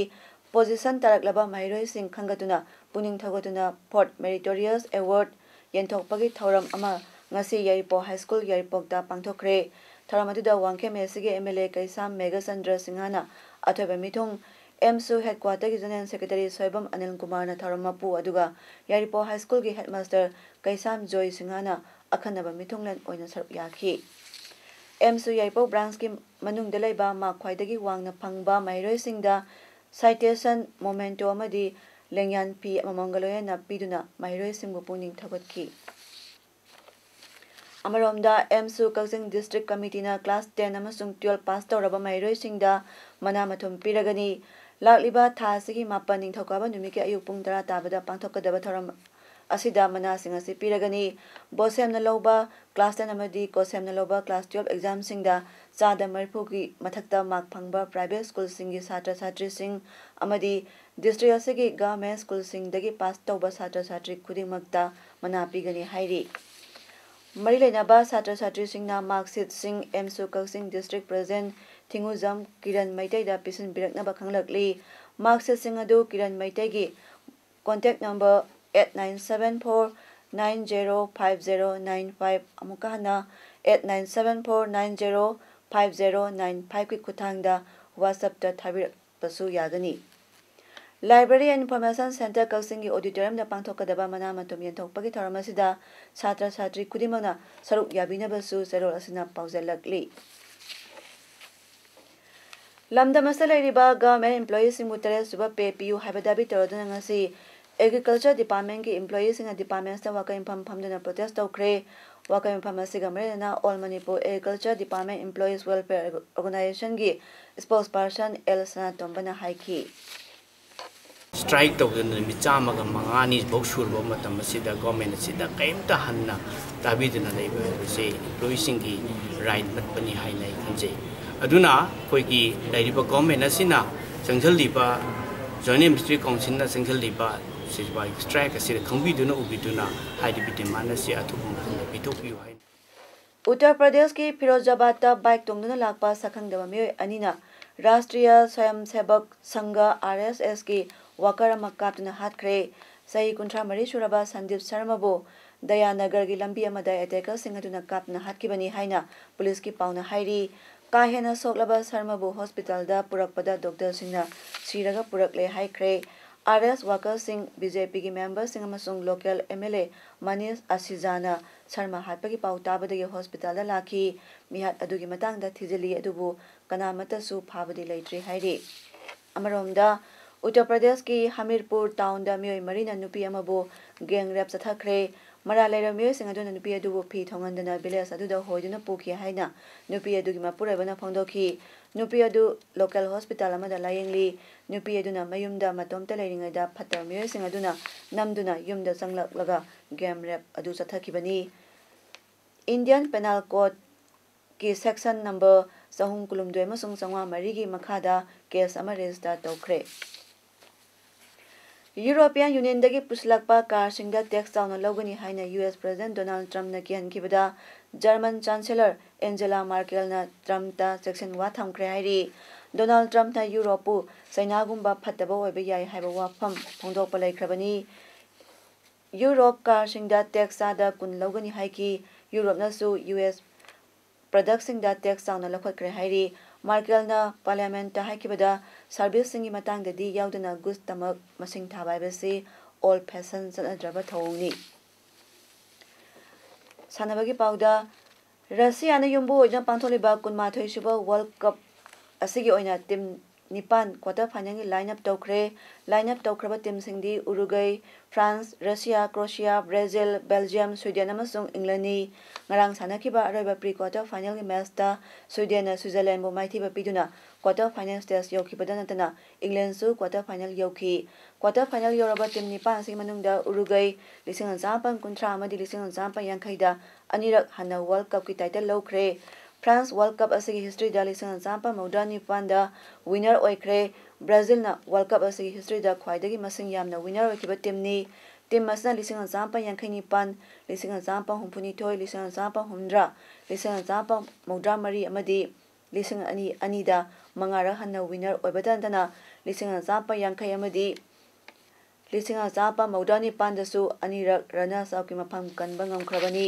ꯄꯣꯖꯤꯁꯟ ꯇꯥꯔꯛꯂꯕ ꯃꯍꯩꯔꯣꯏꯁꯤꯡ ꯈꯟꯒꯠꯇꯨꯅ ꯄꯨꯛꯅꯤꯡ ꯊꯧꯒꯠꯇꯨꯅ ꯐꯣꯔꯠ ꯃꯦꯔꯤꯇꯣꯔꯤꯌꯁ ꯑꯦꯋꯥꯔꯗ ꯌꯦꯟꯊꯣꯛꯄꯒꯤ ꯊꯧꯔꯝ ꯑꯃ ꯉꯁꯤ ꯌꯥꯏꯔꯤꯄꯣꯛ ꯍꯥꯏ ꯁ꯭ꯀꯨꯜ ꯌꯥꯏꯔꯤꯄꯣꯛꯇ ꯄꯥꯡꯊꯣꯛꯈ꯭ꯔꯦ꯫ ꯊꯧꯔꯝ ꯑꯗꯨꯗ ꯋꯥꯡꯈꯦꯝ ꯑꯦ ꯁꯤꯒꯤ ꯑꯦꯝ ꯑꯦꯜ ꯑꯦ ꯀꯩꯁꯥꯝ ꯃꯦꯘꯆꯟꯗ꯭ꯔ ꯁꯤꯡꯍꯅ ꯑꯊꯣꯏꯕ ꯃꯤꯊꯨꯡ, ꯑꯦꯝꯁꯨ ꯍꯦꯗꯀ꯭ꯋꯥꯇꯔꯒꯤ ꯖꯦꯅꯔꯦꯜ ꯁꯦꯀ꯭ꯔꯦꯇꯔꯤ ꯁꯣꯏꯕꯝ ꯑꯅꯤꯜ ꯀꯨꯃꯥꯔꯅ ꯊꯧꯔꯝ ꯃꯄꯨ, ꯑꯗꯨꯒ ꯌꯥꯏꯔꯤꯄꯣꯛ ꯍꯥꯏ ꯁ꯭ꯀꯨꯜꯒꯤ ꯍꯦꯗꯃꯥꯁꯇꯔ ꯀꯩꯁꯥꯝ ꯖꯣꯏ ꯁꯤꯡꯍꯅ ꯑꯈꯟꯅꯕ ꯃꯤꯊꯨꯡꯂꯦꯟ ꯑꯣꯏꯅ ꯁꯔꯨꯛ ꯌꯥꯈꯤ꯫ ꯑꯦꯝꯁꯨ ꯌꯥꯏꯔꯤꯄꯣꯛ ꯕ꯭ꯔꯥꯟꯁꯀꯤ ꯃꯅꯨꯡꯗ ꯂꯩꯕ ꯃꯥꯔꯛ ꯈ꯭ꯋꯥꯏꯗꯒꯤ ꯋꯥꯡꯅ ꯐꯪꯕ ꯃꯍꯩꯔꯣꯏꯁꯤꯡꯗ ꯁꯥꯏꯇꯦꯁꯟ, ꯃꯣꯃꯦꯟꯇꯣ ꯑꯃꯗꯤ ꯂꯦꯡꯌꯥꯟ ꯐꯤ ꯑꯃꯃꯝꯒ ꯂꯣꯏꯅꯅ ꯄꯤꯗꯨꯅ ꯃꯍꯩꯔꯣꯏꯁꯤꯡꯕꯨ ꯄꯨꯛꯅꯤꯡ ꯊꯧꯒꯠꯈꯤ꯫ ꯑꯃꯔꯣꯝꯗ, ꯑꯦꯝꯁꯨ ꯀꯛꯆꯤꯡ ꯗꯤꯁꯇ꯭ꯔꯤꯛ ꯀꯃꯤꯇꯤꯅ ꯀ꯭ꯂꯥꯁ ꯇꯦꯟ ꯑꯃꯁꯨꯡ ꯇꯨꯌꯦꯜꯐ ꯄꯥꯁ ꯇꯧꯔꯕ ꯃꯍꯩꯔꯣꯏꯁꯤꯡꯗ ꯃꯅꯥ ꯃꯊꯨꯝ ꯄꯤꯔꯒꯅꯤ꯫ ꯂꯥꯛꯂꯤꯕ ꯊꯥ ꯑꯁꯤꯒꯤ ꯃꯥꯄꯟ, ꯅꯤꯡꯊꯧꯀꯥꯕ ꯅꯨꯃꯤꯠꯀꯤ ꯑꯌꯨꯛ ꯄꯨꯡ ꯇꯔꯥ ꯇꯥꯕꯗ ꯄꯥꯡꯊꯣꯛꯀꯗꯕ ꯊꯧꯔꯝ ꯑꯁꯤꯗ ꯃꯅꯥꯁꯤꯡ ꯑꯁꯤ ꯄꯤꯔꯒꯅꯤ꯫ ꯕꯣꯁꯦꯝꯅ ꯂꯧꯕ ꯀ꯭ꯂꯥꯁ ꯇꯦꯟ ꯑꯃꯗꯤ ꯀꯣꯁꯦꯝꯅ ꯂꯧꯕ ꯀ꯭ꯂꯥꯁ ꯇꯨꯌꯦꯜꯐ ꯑꯦꯛꯖꯥꯝꯁꯤꯡꯗ ꯆꯥꯗ ꯃꯔꯤꯐꯨꯒꯤ ꯃꯊꯛꯇ ꯃꯥꯔꯛ ꯐꯪꯕ ꯄ꯭ꯔꯥꯏꯚꯦꯠ ꯁ꯭ꯀꯨꯜꯁꯤꯡꯒꯤ ꯁꯥꯇ꯭ꯔ ꯁꯥꯇ꯭ꯔꯤꯁꯤꯡ ꯑꯃꯗꯤ ꯗꯤꯁꯇ꯭ꯔꯤꯛ ꯑꯁꯤꯒꯤ ꯒꯚꯔꯟꯃꯦꯟꯠ ꯁ꯭ꯀꯨꯜꯁꯤꯡꯗꯒꯤ ꯄꯥꯁ ꯇꯧꯕ ꯁꯥꯇ꯭ꯔ ꯁꯥꯇ꯭ꯔꯤ ꯈꯨꯗꯤꯡꯃꯛꯇ ꯃꯅꯥ ꯄꯤꯒꯅꯤ ꯍꯥꯏꯔꯤ꯫ ꯃꯔꯤ ꯂꯩꯅꯕ ꯁꯥꯇ꯭ꯔ ꯁꯥꯇ꯭ꯔꯤꯁꯤꯡꯅ ꯃꯥꯔꯛꯁꯤꯠꯁꯤꯡ ꯑꯦꯝꯁꯨ ꯀꯛꯆꯤꯡ ꯗꯤꯁꯇ꯭ꯔꯤꯛ ꯄ꯭ꯔꯦꯁꯤꯗꯦꯟꯠ ꯊꯤꯡꯉꯨꯖꯝ ꯀꯤꯔꯟ ꯃꯩꯇꯩꯗ ꯄꯤꯁꯤꯟꯕꯤꯔꯛꯅꯕ ꯈꯪꯂꯛꯂꯤ꯫ ꯃꯥꯔꯛꯁꯤꯠꯁꯤꯡ ꯑꯗꯨ ꯀꯤꯔꯟ ꯃꯩꯇꯩꯒꯤ contact number eight nine seven four nine zero five zero nine five, ꯑꯃꯨꯛꯀ ꯍꯟꯅ eight nine seven four nine zero five zero nine five ꯀꯤ ꯈꯨꯠꯊꯥꯡꯗ WhatsApp-ꯇ ꯊꯥꯕꯤꯔꯛꯄꯁꯨ ꯌꯥꯒꯅꯤ꯫ Library and Information Centre ꯀꯛꯆꯤꯡꯒꯤ auditorium-ꯗ ꯄꯥꯡꯊꯣꯛꯀꯗꯕ ꯃꯅꯥ ꯃꯊꯨꯝ ꯌꯦꯟꯊꯣꯛꯄꯒꯤ ꯊꯧꯔꯝ ꯑꯁꯤꯗ ꯁꯥꯇ꯭ꯔ ꯁꯥꯇ꯭ꯔꯤ ꯈꯨꯗꯤꯡꯃꯛꯅ ꯁꯔꯨꯛ ꯌꯥꯕꯤꯅꯕꯁꯨ ꯆꯦꯔꯣꯜ ꯑꯁꯤꯅ ꯄꯥꯎꯖꯦꯜꯂꯛꯂꯤ꯫ ꯂꯝꯗꯝ ꯑꯁꯤꯗ ꯂꯩꯔꯤꯕ government employeeꯁꯤꯡꯕꯨ ꯇꯔꯦꯠ ꯁꯨꯕ pay ꯄꯤꯌꯨ ꯍꯥꯏꯕ ꯗꯥꯕꯤ ꯇꯧꯔꯗꯨꯅ ꯉꯁꯤ Agriculture Department-ꯀꯤ employeeꯁꯤꯡꯅ department-ꯇ ꯋꯥꯀꯩ ꯃꯐꯝ ꯐꯝꯗꯨꯅ protest ꯇꯧꯈ꯭ꯔꯦ꯫ ꯋꯥꯀꯩ ꯃꯐꯝ ꯑꯁꯤꯒ ꯃꯔꯤ ꯂꯩꯅꯅ All Manipur Agriculture Department Employees Welfare Organisation-ꯒꯤ spokesperson ꯑꯦꯜ ꯁꯅꯥꯇꯣꯝꯕꯅ ꯍꯥꯏꯈꯤ꯫ Strike ꯇꯧꯗꯅ ꯅꯨꯃꯤꯠ ꯆꯥꯝꯃꯒ ꯃꯉꯥꯅꯤ ꯐꯥꯎ ꯁꯨꯔꯕ ꯃꯇꯝ ꯑꯁꯤꯗ government ꯑꯁꯤꯗ ꯀꯔꯤꯝꯇ ꯍꯟꯅ ꯇꯥꯕꯤꯗꯅ ꯂꯩꯕ ꯍꯥꯏꯕꯁꯦ employeeꯁꯤꯡꯒꯤ right ꯃꯠꯄꯅꯤ ꯍꯥꯏꯅ ꯑꯩ ꯈꯟꯖꯩ꯫ ꯑꯗꯨꯅ ꯑꯩꯈꯣꯏꯒꯤ ꯂꯩꯔꯤꯕ government ꯑꯁꯤꯅ ꯆꯪꯁꯤꯜꯂꯤꯕ Joint Administrative Council-ꯅ ꯆꯪꯁꯤꯜꯂꯤꯕ ꯁꯤꯕꯥꯏ strike ꯑꯁꯤꯗ ꯈꯪꯕꯤꯗꯨꯅ ꯎꯕꯤꯗꯨꯅ ꯍꯥꯏꯔꯤꯕ demand ꯑꯁꯤ ꯑꯊꯨꯕ ꯃꯇꯝꯗ ꯄꯤꯊꯣꯛꯄꯤꯌꯨ ꯍꯥꯏꯅ ꯎꯠꯇꯔ ꯄ꯭ꯔꯗꯦꯁꯀꯤ ꯐꯤꯔꯣꯖꯥꯕꯥꯗꯇ bike ꯇꯣꯡꯗꯨꯅ ꯂꯥꯛꯄ ꯁꯛꯈꯪꯗꯕ ꯃꯤꯑꯣꯏ ꯑꯅꯤꯅ ꯔꯥꯁꯇ꯭ꯔꯤꯌꯥ ꯁ꯭ꯋꯌꯝꯁꯦꯕꯛ ꯁꯪꯘ, RSS-ꯀꯤ worker ꯑꯃ ꯀꯥꯞꯇꯨꯅ ꯍꯥꯠꯈ꯭ꯔꯦ꯫ ꯆꯍꯤ ꯀꯨꯟꯊ꯭ꯔꯥ ꯃꯔꯤ ꯁꯨꯔꯕ ꯁꯟꯗꯤꯞ ꯁꯔꯃꯕꯨ ꯗꯌꯥꯅꯒꯔꯒꯤ ꯂꯝꯕꯤ ꯑꯃꯗ attackerꯁꯤꯡ ꯑꯗꯨꯅ ꯀꯥꯞꯇꯨꯅ ꯍꯥꯠꯈꯤꯕꯅꯤ ꯍꯥꯏꯅ ꯄꯨꯂꯤꯁꯀꯤ ꯄꯥꯎꯅ ꯍꯥꯏꯔꯤ꯫ ꯀꯥ ꯍꯦꯟꯅ ꯁꯣꯛꯂꯕ ꯁꯔꯃꯕꯨ hospital-ꯗ ꯄꯨꯔꯛꯄꯗ doctor-ꯁꯤꯡꯅ ꯁꯤꯔꯒ ꯄꯨꯔꯛꯂꯦ ꯍꯥꯏꯈ꯭ꯔꯦ꯫ RSS worker-ꯁꯤꯡ, BJP-ꯒꯤ member-ꯁꯤꯡ ꯑꯃꯁꯨꯡ local MLA ꯃꯅꯤꯁ ꯑꯁꯤꯖꯥꯅ ꯁꯔꯃ ꯍꯥꯠꯄꯒꯤ ꯄꯥꯎ ꯇꯥꯕꯗꯒꯤ hospital-ꯗ ꯂꯥꯛꯈꯤ꯫ ꯃꯤꯍꯥꯠ ꯑꯗꯨꯒꯤ ꯃꯇꯥꯡꯗ ꯊꯤꯖꯤꯜꯂꯤ, ꯑꯗꯨꯕꯨ ꯀꯅꯥꯃꯠꯇꯁꯨ ꯐꯥꯕꯗꯤ ꯂꯩꯇ꯭ꯔꯤ ꯍꯥꯏꯔꯤ꯫ ꯑꯃꯔꯣꯝꯗ, ꯎꯠꯇꯔ ꯄ꯭ꯔꯗꯦꯁꯀꯤ ꯍꯃꯤꯔꯄꯨꯔ town-ꯗ ꯃꯤꯑꯣꯏ ꯃꯔꯤꯅ ꯅꯨꯄꯤ ꯑꯃꯕꯨ gang rape ꯆꯠꯊꯈ꯭ꯔꯦ꯫ ꯃꯔꯥꯜ ꯂꯩꯔꯕ ꯃꯤꯑꯣꯏꯁꯤꯡ ꯑꯗꯨꯅ ꯅꯨꯄꯤ ꯑꯗꯨꯕꯨ ꯐꯤ ꯊꯣꯡꯍꯟꯗꯅ village ꯑꯗꯨꯗ ꯍꯣꯏꯗꯨꯅ ꯄꯨꯈꯤ ꯍꯥꯏꯅ ꯅꯨꯄꯤ ꯑꯗꯨꯒꯤ ꯃꯄꯨꯔꯣꯏꯕꯅ ꯐꯣꯡꯗꯣꯛꯈꯤ꯫ ꯅꯨꯄꯤ ꯑꯗꯨ local hospital ꯑꯃꯗ ꯂꯥꯌꯦꯡꯂꯤ꯫ ꯅꯨꯄꯤ ꯑꯗꯨꯅ ꯃꯌꯨꯝꯗ ꯃꯇꯣꯝꯇ ꯂꯩꯔꯤꯉꯩꯗ ꯐꯠꯇꯕ ꯃꯤꯑꯣꯏꯁꯤꯡ ꯑꯗꯨꯅ ꯅꯝꯗꯨꯅ ꯌꯨꯝꯗ ꯆꯪꯂꯛꯂꯒ gang rape ꯑꯗꯨ ꯆꯠꯊꯈꯤꯕꯅꯤ꯫ Indian Penal Code-ꯀꯤ section number ꯆꯍꯨꯝ ꯀꯨꯟꯍꯨꯝꯗꯣꯏ ꯑꯃꯁꯨꯡ ꯆꯥꯝꯃꯉꯥ ꯃꯔꯤꯒꯤ ꯃꯈꯥꯗ case ꯑꯃ register ꯇꯧꯈ꯭ꯔꯦ꯫ ꯌꯨꯔꯣꯄꯤꯌꯥꯟ ꯌꯨꯅꯤꯌꯟꯗꯒꯤ ꯄꯨꯁꯤꯜꯂꯛꯄ ꯀꯥꯔꯁꯤꯡꯗ ꯇꯦꯛꯁ ꯆꯥꯎꯅ ꯂꯧꯒꯅꯤ ꯍꯥꯏꯅ ꯌꯨ ꯑꯦꯁ ꯄ꯭ꯔꯦꯁꯤꯗꯦꯟꯠ ꯗꯣꯅꯥꯜꯗ ꯇ꯭ꯔꯝꯞꯅ ꯀꯤꯍꯟꯈꯤꯕꯗ ꯖꯔꯃꯟ ꯆꯥꯟꯁꯦꯂꯔ ꯑꯦꯟꯖꯦꯂꯥ ꯃꯥꯔꯀꯦꯜꯅ ꯇ꯭ꯔꯝꯞꯇ ꯆꯦꯛꯁꯤꯟ ꯋꯥ ꯊꯝꯈ꯭ꯔꯦ ꯍꯥꯏꯔꯤ꯫ ꯗꯣꯅꯥꯜꯗ ꯇ꯭ꯔꯝꯞꯅ ꯌꯨꯔꯣꯞꯄꯨ ꯆꯩꯅꯥꯒꯨꯝꯕ ꯐꯠꯇꯕ ꯑꯣꯏꯕ ꯌꯥꯏ ꯍꯥꯏꯕ ꯋꯥꯐꯝ ꯐꯣꯡꯗꯣꯛꯄ ꯂꯩꯈ꯭ꯔꯕꯅꯤ꯫ ꯌꯨꯔꯣꯞ ꯀꯥꯔꯁꯤꯡꯗ ꯇꯦꯛꯁ ꯆꯥꯗ ꯀꯨꯟ ꯂꯧꯒꯅꯤ ꯍꯥꯏꯈꯤ꯫ ꯌꯨꯔꯣꯞꯅꯁꯨ ꯌꯨ ꯑꯦꯁ ꯄ꯭ꯔꯗꯛꯁꯤꯡꯗ ꯇꯦꯛꯁ ꯆꯥꯎꯅ ꯂꯧꯈꯠꯈ꯭ꯔꯦ ꯍꯥꯏꯔꯤ꯫ ꯃꯥꯔꯀꯦꯜꯅ ꯄꯥꯔꯂꯤꯌꯥꯃꯦꯟꯠꯇ ꯍꯥꯏꯈꯤꯕꯗ ꯁꯥꯔꯚꯤꯁꯁꯤꯡꯒꯤ ꯃꯇꯥꯡꯗꯗꯤ ꯌꯥꯎꯗꯅ ꯒꯨꯗꯁꯇꯃꯛ ꯃꯁꯤꯡ ꯊꯥꯕ ꯍꯥꯏꯕꯁꯤ ꯑꯣꯜ ꯐꯦꯁꯟ ꯆꯠꯅꯗ꯭ꯔꯕ ꯊꯧꯑꯣꯡꯅꯤ꯫ ꯁꯥꯟꯅꯕꯒꯤ ꯄꯥꯎꯗ, ꯔꯁꯤꯌꯥꯅ ꯌꯨꯝꯕꯨ ꯑꯣꯏꯗꯨꯅ ꯄꯥꯡꯊꯣꯛꯂꯤꯕ ꯀꯨꯟꯃꯥꯊꯣꯏ ꯁꯨꯕ ꯋꯥꯔꯜꯗ ꯀꯞ ꯑꯁꯤꯒꯤ ꯑꯣꯏꯅ ꯇꯤꯝ ꯅꯤꯄꯥꯟ ꯀ꯭ꯋꯥꯇꯔ ꯐꯥꯏꯅꯦꯜꯒꯤ ꯂꯥꯏꯟ ꯑꯞ ꯇꯧꯈ꯭ꯔꯦ꯫ ꯂꯥꯏꯟ ꯑꯞ ꯇꯧꯈ꯭ꯔꯕ ꯇꯤꯝꯁꯤꯡꯗꯤ Uruguay, France, Russia, Croatia, Brazil, Belgium, Sweden ꯑꯃꯁꯨꯡ ꯏꯪꯂꯦꯟꯅꯤ꯫ ꯉꯔꯥꯡ ꯁꯥꯟꯅꯈꯤꯕ ꯑꯔꯣꯏꯕ ꯄ꯭ꯔꯤ ꯀ꯭ꯋꯥꯇꯔ ꯐꯥꯏꯅꯦꯜꯒꯤ ꯃꯦꯆꯇ ꯁ꯭ꯋꯤꯗꯦꯟꯅ ꯁ꯭ꯋꯤꯖꯔꯂꯦꯟꯕꯨ ꯃꯥꯏꯊꯤꯕ ꯄꯤꯗꯨꯅ ꯀ꯭ꯋꯥꯇꯔ ꯐꯥꯏꯅꯦꯜ ꯁ꯭ꯇꯦꯖ ꯌꯧꯈꯤꯕꯗ ꯅꯠꯇꯅ ꯏꯪꯂꯦꯟꯁꯨ ꯀ꯭ꯋꯥꯇꯔ ꯐꯥꯏꯅꯦꯜ ꯌꯧꯈꯤ꯫ ꯀ꯭ꯋꯥꯇꯔ ꯐꯥꯏꯅꯦꯜ ꯌꯧꯔꯕ ꯇꯤꯝ ꯅꯤꯄꯥꯟ ꯑꯁꯤꯒꯤ ꯃꯅꯨꯡꯗ ꯎꯔꯨꯒꯩ ꯂꯤꯁꯤꯡ ꯑꯃ ꯆꯥꯃꯥꯄꯟ ꯀꯨꯟꯊ꯭ꯔꯥ ꯑꯃꯗꯤ ꯂꯤꯁꯤꯡ ꯑꯃ ꯆꯥꯃꯥꯄꯟ ꯌꯥꯡꯈꯩꯗ ꯑꯅꯤꯔꯛ ꯍꯟꯅ ꯋꯥꯔꯜꯗ ꯀꯞꯀꯤ ꯇꯥꯏꯇꯜ ꯂꯧꯈ꯭ꯔꯦ꯫ ꯐ꯭ꯔꯥꯟꯁ ꯋꯥꯔꯜꯗ ꯀꯞ ꯑꯁꯤꯒꯤ ꯍꯤꯁꯇ꯭ꯔꯤꯗ ꯂꯤꯁꯤꯡ ꯑꯃ ꯆꯥꯃꯥꯄꯟ ꯃꯧꯗ꯭ꯔꯥ ꯅꯤꯄꯥꯟꯗ ꯋꯤꯅꯔ ꯑꯣꯏꯈ꯭ꯔꯦ꯫ ꯕ꯭ꯔꯥꯖꯤꯜꯅ ꯋꯥꯔꯜꯗ ꯀꯞ ꯑꯁꯤꯒꯤ ꯍꯤꯁꯇ꯭ꯔꯤꯗ ꯈ꯭ꯋꯥꯏꯗꯒꯤ ꯃꯁꯤꯡ ꯌꯥꯝꯅ ꯋꯤꯅꯔ ꯑꯣꯏꯈꯤꯕ ꯇꯤꯝꯅꯤ꯫ ꯇꯤꯝ ꯑꯁꯤꯅ ꯂꯤꯁꯤꯡ ꯑꯃ ꯆꯥꯃꯥꯄꯟ ꯌꯥꯡꯈꯩ ꯅꯤꯄꯥꯟ, ꯂꯤꯁꯤꯡ ꯑꯃ ꯆꯥꯃꯥꯄꯟ ꯍꯨꯝꯐꯨ ꯅꯤꯊꯣꯏ, ꯂꯤꯁꯤꯡ ꯑꯃ ꯆꯥꯃꯥꯄꯟ ꯍꯨꯝꯗ꯭ꯔꯥ, ꯂꯤꯁꯤꯡ ꯑꯃ ꯆꯥꯃꯥꯄꯟ ꯃꯧꯗ꯭ꯔꯥ ꯃꯔꯤ ꯑꯃꯗꯤ ꯂꯤꯁꯤꯡ ꯑꯅꯤ ꯑꯅꯤꯗ ꯃꯉꯥꯔꯛ ꯍꯟꯅ ꯋꯤꯅꯔ ꯑꯣꯏꯕꯇ ꯅꯠꯇꯅ ꯂꯤꯁꯤꯡ ꯑꯃ ꯆꯥꯃꯥꯄꯟ ꯌꯥꯡꯈꯩ ꯑꯃꯗꯤ ꯂꯤꯁꯤꯡ ꯑꯃ ꯆꯥꯃꯥꯄꯟ ꯃꯧꯗ꯭ꯔꯥ ꯅꯤꯄꯥꯟꯗꯁꯨ ꯑꯅꯤꯔꯛ ꯔꯅꯔꯁ ꯑꯞꯀꯤ ꯃꯐꯝ ꯀꯟꯕ ꯉꯝꯈ꯭ꯔꯕꯅꯤ꯫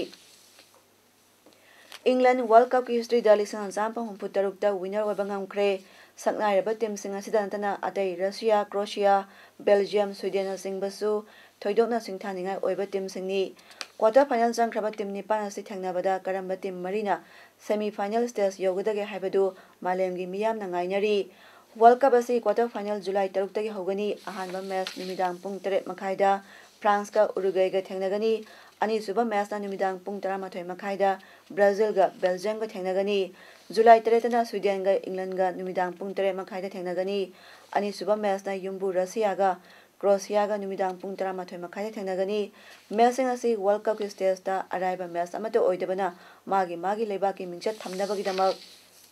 ꯏꯪꯂꯦꯟ ꯋꯥꯔꯜꯗ ꯀꯞꯀꯤ ꯍꯤꯁꯇ꯭ꯔꯤꯗ ꯂꯤꯁꯤꯡ ꯑꯃ ꯆꯥꯃꯥꯄꯟ ꯍꯨꯝꯐꯨ ꯇꯔꯨꯛꯇ ꯋꯤꯅꯔ ꯑꯣꯏꯕ ꯉꯝꯈ꯭ꯔꯦ꯫ ꯁꯛꯅꯥꯏꯔꯕ ꯇꯤꯝꯁꯤꯡ ꯑꯁꯤꯗ ꯅꯠꯇꯅ ꯑꯇꯩ ꯔꯁꯤꯌꯥ, ꯀ꯭ꯔꯣꯁꯤꯌꯥ, ꯕꯦꯜꯖꯤꯌꯝ, ꯁ꯭ꯋꯤꯗꯦꯟꯅꯆꯤꯡꯕꯁꯨ ꯊꯣꯏꯗꯣꯛꯅ ꯁꯤꯡꯊꯥꯅꯤꯡꯉꯥꯏ ꯑꯣꯏꯕ ꯇꯤꯝꯁꯤꯡꯅꯤ꯫ ꯀ꯭ꯋꯥꯇꯔ ꯐꯥꯏꯅꯦꯜ ꯆꯪꯈ꯭ꯔꯕ ꯇꯤꯝ ꯅꯤꯄꯥꯟ ꯑꯁꯤ ꯊꯦꯡꯅꯕꯗ ꯀꯔꯝꯕ ꯇꯤꯝ ꯃꯔꯤꯅ ꯁꯦꯃꯤ ꯐꯥꯏꯅꯦꯜ ꯁ꯭ꯇꯦꯖ ꯌꯧꯒꯗꯒꯦ ꯍꯥꯏꯕꯗꯨ ꯃꯥꯂꯦꯝꯒꯤ ꯃꯤꯌꯥꯝꯅ ꯉꯥꯏꯅꯔꯤ꯫ ꯋꯥꯔꯜꯗ ꯀꯞ ꯑꯁꯤ ꯀ꯭ꯋꯥꯇꯔ ꯐꯥꯏꯅꯦꯜ ꯖꯨꯂꯥꯏ ꯇꯔꯨꯛꯇꯒꯤ ꯍꯧꯒꯅꯤ꯫ ꯑꯍꯥꯟꯕ ꯃꯦꯆ ꯅꯨꯃꯤꯗꯥꯡ ꯄꯨꯡ ꯇꯔꯦꯠ ꯃꯈꯥꯏꯗ ꯐ꯭ꯔꯥꯟꯁꯀ ꯎꯔꯨꯒ꯭ꯋꯦꯒ ꯊꯦꯡꯅꯒꯅꯤ꯫ ꯑꯅꯤꯁꯨꯕ ꯃꯦꯆꯅ ꯅꯨꯃꯤꯗꯥꯡ ꯄꯨꯡ ꯇꯔꯥꯃꯥꯊꯣꯏ ꯃꯈꯥꯏꯗ ꯕ꯭ꯔꯥꯖꯤꯜꯒ ꯕꯦꯜꯖꯤꯌꯝꯒ ꯊꯦꯡꯅꯒꯅꯤ꯫ ꯖꯨꯂꯥꯏ ꯇꯔꯦꯠꯇꯅ ꯁ꯭ꯋꯤꯗꯦꯟꯒ ꯏꯪꯂꯦꯟꯒ ꯅꯨꯃꯤꯗꯥꯡ ꯄꯨꯡ ꯇꯔꯦꯠ ꯃꯈꯥꯏꯗ ꯊꯦꯡꯅꯒꯅꯤ꯫ ꯑꯅꯤꯁꯨꯕ ꯃꯦꯆꯅ ꯌꯨꯝꯕꯨ ꯔꯁꯤꯌꯥꯒ ꯀ꯭ꯔꯣꯁꯤꯌꯥꯒ ꯅꯨꯃꯤꯗꯥꯡ ꯄꯨꯡ ꯇꯔꯥꯃꯥꯊꯣꯏ ꯃꯈꯥꯏꯗ ꯊꯦꯡꯅꯒꯅꯤ꯫ ꯃꯦꯆꯁꯤꯡ ꯑꯁꯤ ꯋꯥꯔꯜꯗ ꯀꯞꯀꯤ ꯁ꯭ꯇꯦꯖꯇ ꯑꯔꯥꯏꯕ ꯃꯦꯆ ꯑꯃꯠꯇ ꯑꯣꯏꯗꯕꯅ ꯃꯥꯒꯤ ꯃꯥꯒꯤ ꯂꯩꯕꯥꯛꯀꯤ ꯃꯤꯡꯆꯠ ꯊꯝꯅꯕꯒꯤꯗꯃꯛ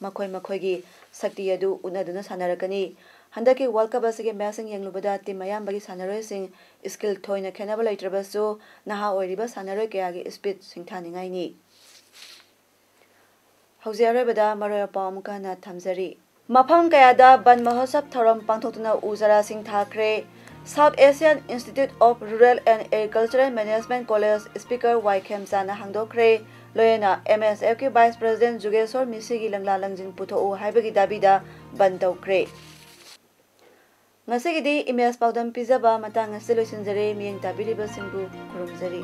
ꯃꯈꯣꯏ ꯃꯈꯣꯏꯒꯤ ꯁꯛꯇꯤ ꯑꯗꯨ ꯎꯠꯅꯗꯨꯅ ꯁꯥꯟꯅꯔꯛꯀꯅꯤ꯫ ꯍꯟꯗꯛꯀꯤ World Cup ꯑꯁꯤꯒꯤ ꯃꯦꯆꯁꯤꯡ ꯌꯦꯡꯂꯨꯕꯗ ꯇꯤꯝ ꯑꯌꯥꯝꯕꯒꯤ ꯁꯥꯟꯅꯔꯣꯏꯁꯤꯡ ꯁ꯭ꯀꯤꯜ ꯊꯣꯏꯅ ꯈꯦꯠꯅꯕ ꯂꯩꯇ꯭ꯔꯕꯁꯨ, ꯅꯍꯥ ꯑꯣꯏꯔꯤꯕ ꯁꯥꯟꯅꯔꯣꯏ ꯀꯌꯥꯒꯤ ꯁ꯭ꯄꯤꯠ ꯁꯤꯡꯊꯥꯅꯤꯡꯉꯥꯏꯅꯤ꯫ ꯍꯧꯖꯤꯛ ꯑꯔꯣꯏꯕꯗ ꯃꯔꯨꯑꯣꯏꯕ ꯄꯥꯎ ꯑꯃꯨꯛꯀ ꯍꯟꯅ ꯊꯝꯖꯔꯤ꯫ ꯃꯐꯝ ꯀꯌꯥꯗ ꯕꯟ ꯃꯍꯣꯠꯁꯕ ꯊꯧꯔꯝ ꯄꯥꯡꯊꯣꯛꯇꯨꯅ ꯎ ꯆꯥꯔꯥꯁꯤꯡ ꯊꯥꯈ꯭ꯔꯦ꯫ South Asian Institute of Rural and Agricultural Management College Speaker ꯋꯥꯏ ꯈꯦꯝꯆꯥꯅ ꯍꯥꯡꯗꯣꯛꯈ꯭ꯔꯦ꯫ ꯂꯣꯏꯅꯅ M S F ꯀꯤ Vice President ꯖꯨꯒꯦꯁꯣꯔ ꯃꯤꯁꯤꯒꯤ ꯂꯪꯂꯥ ꯂꯪꯖꯤꯟ ꯄꯨꯊꯣꯛꯎ ꯍꯥꯏꯕꯒꯤ ꯗꯥꯕꯤꯗ ꯕꯟ ꯇꯧꯈ꯭ꯔꯦ꯫ ꯉꯁꯤꯒꯤꯗꯤ ꯏꯃꯦꯖ ꯄꯥꯎꯗꯝ ꯄꯤꯖꯕ ꯃꯇꯥꯡ ꯑꯁꯤ ꯂꯣꯏꯁꯤꯟꯖꯔꯦ꯫ ꯃꯤꯠꯌꯦꯡ ꯇꯥꯕꯤꯔꯤꯕꯁꯤꯡꯕꯨ ꯈꯨꯔꯨꯝꯖꯔꯤ꯫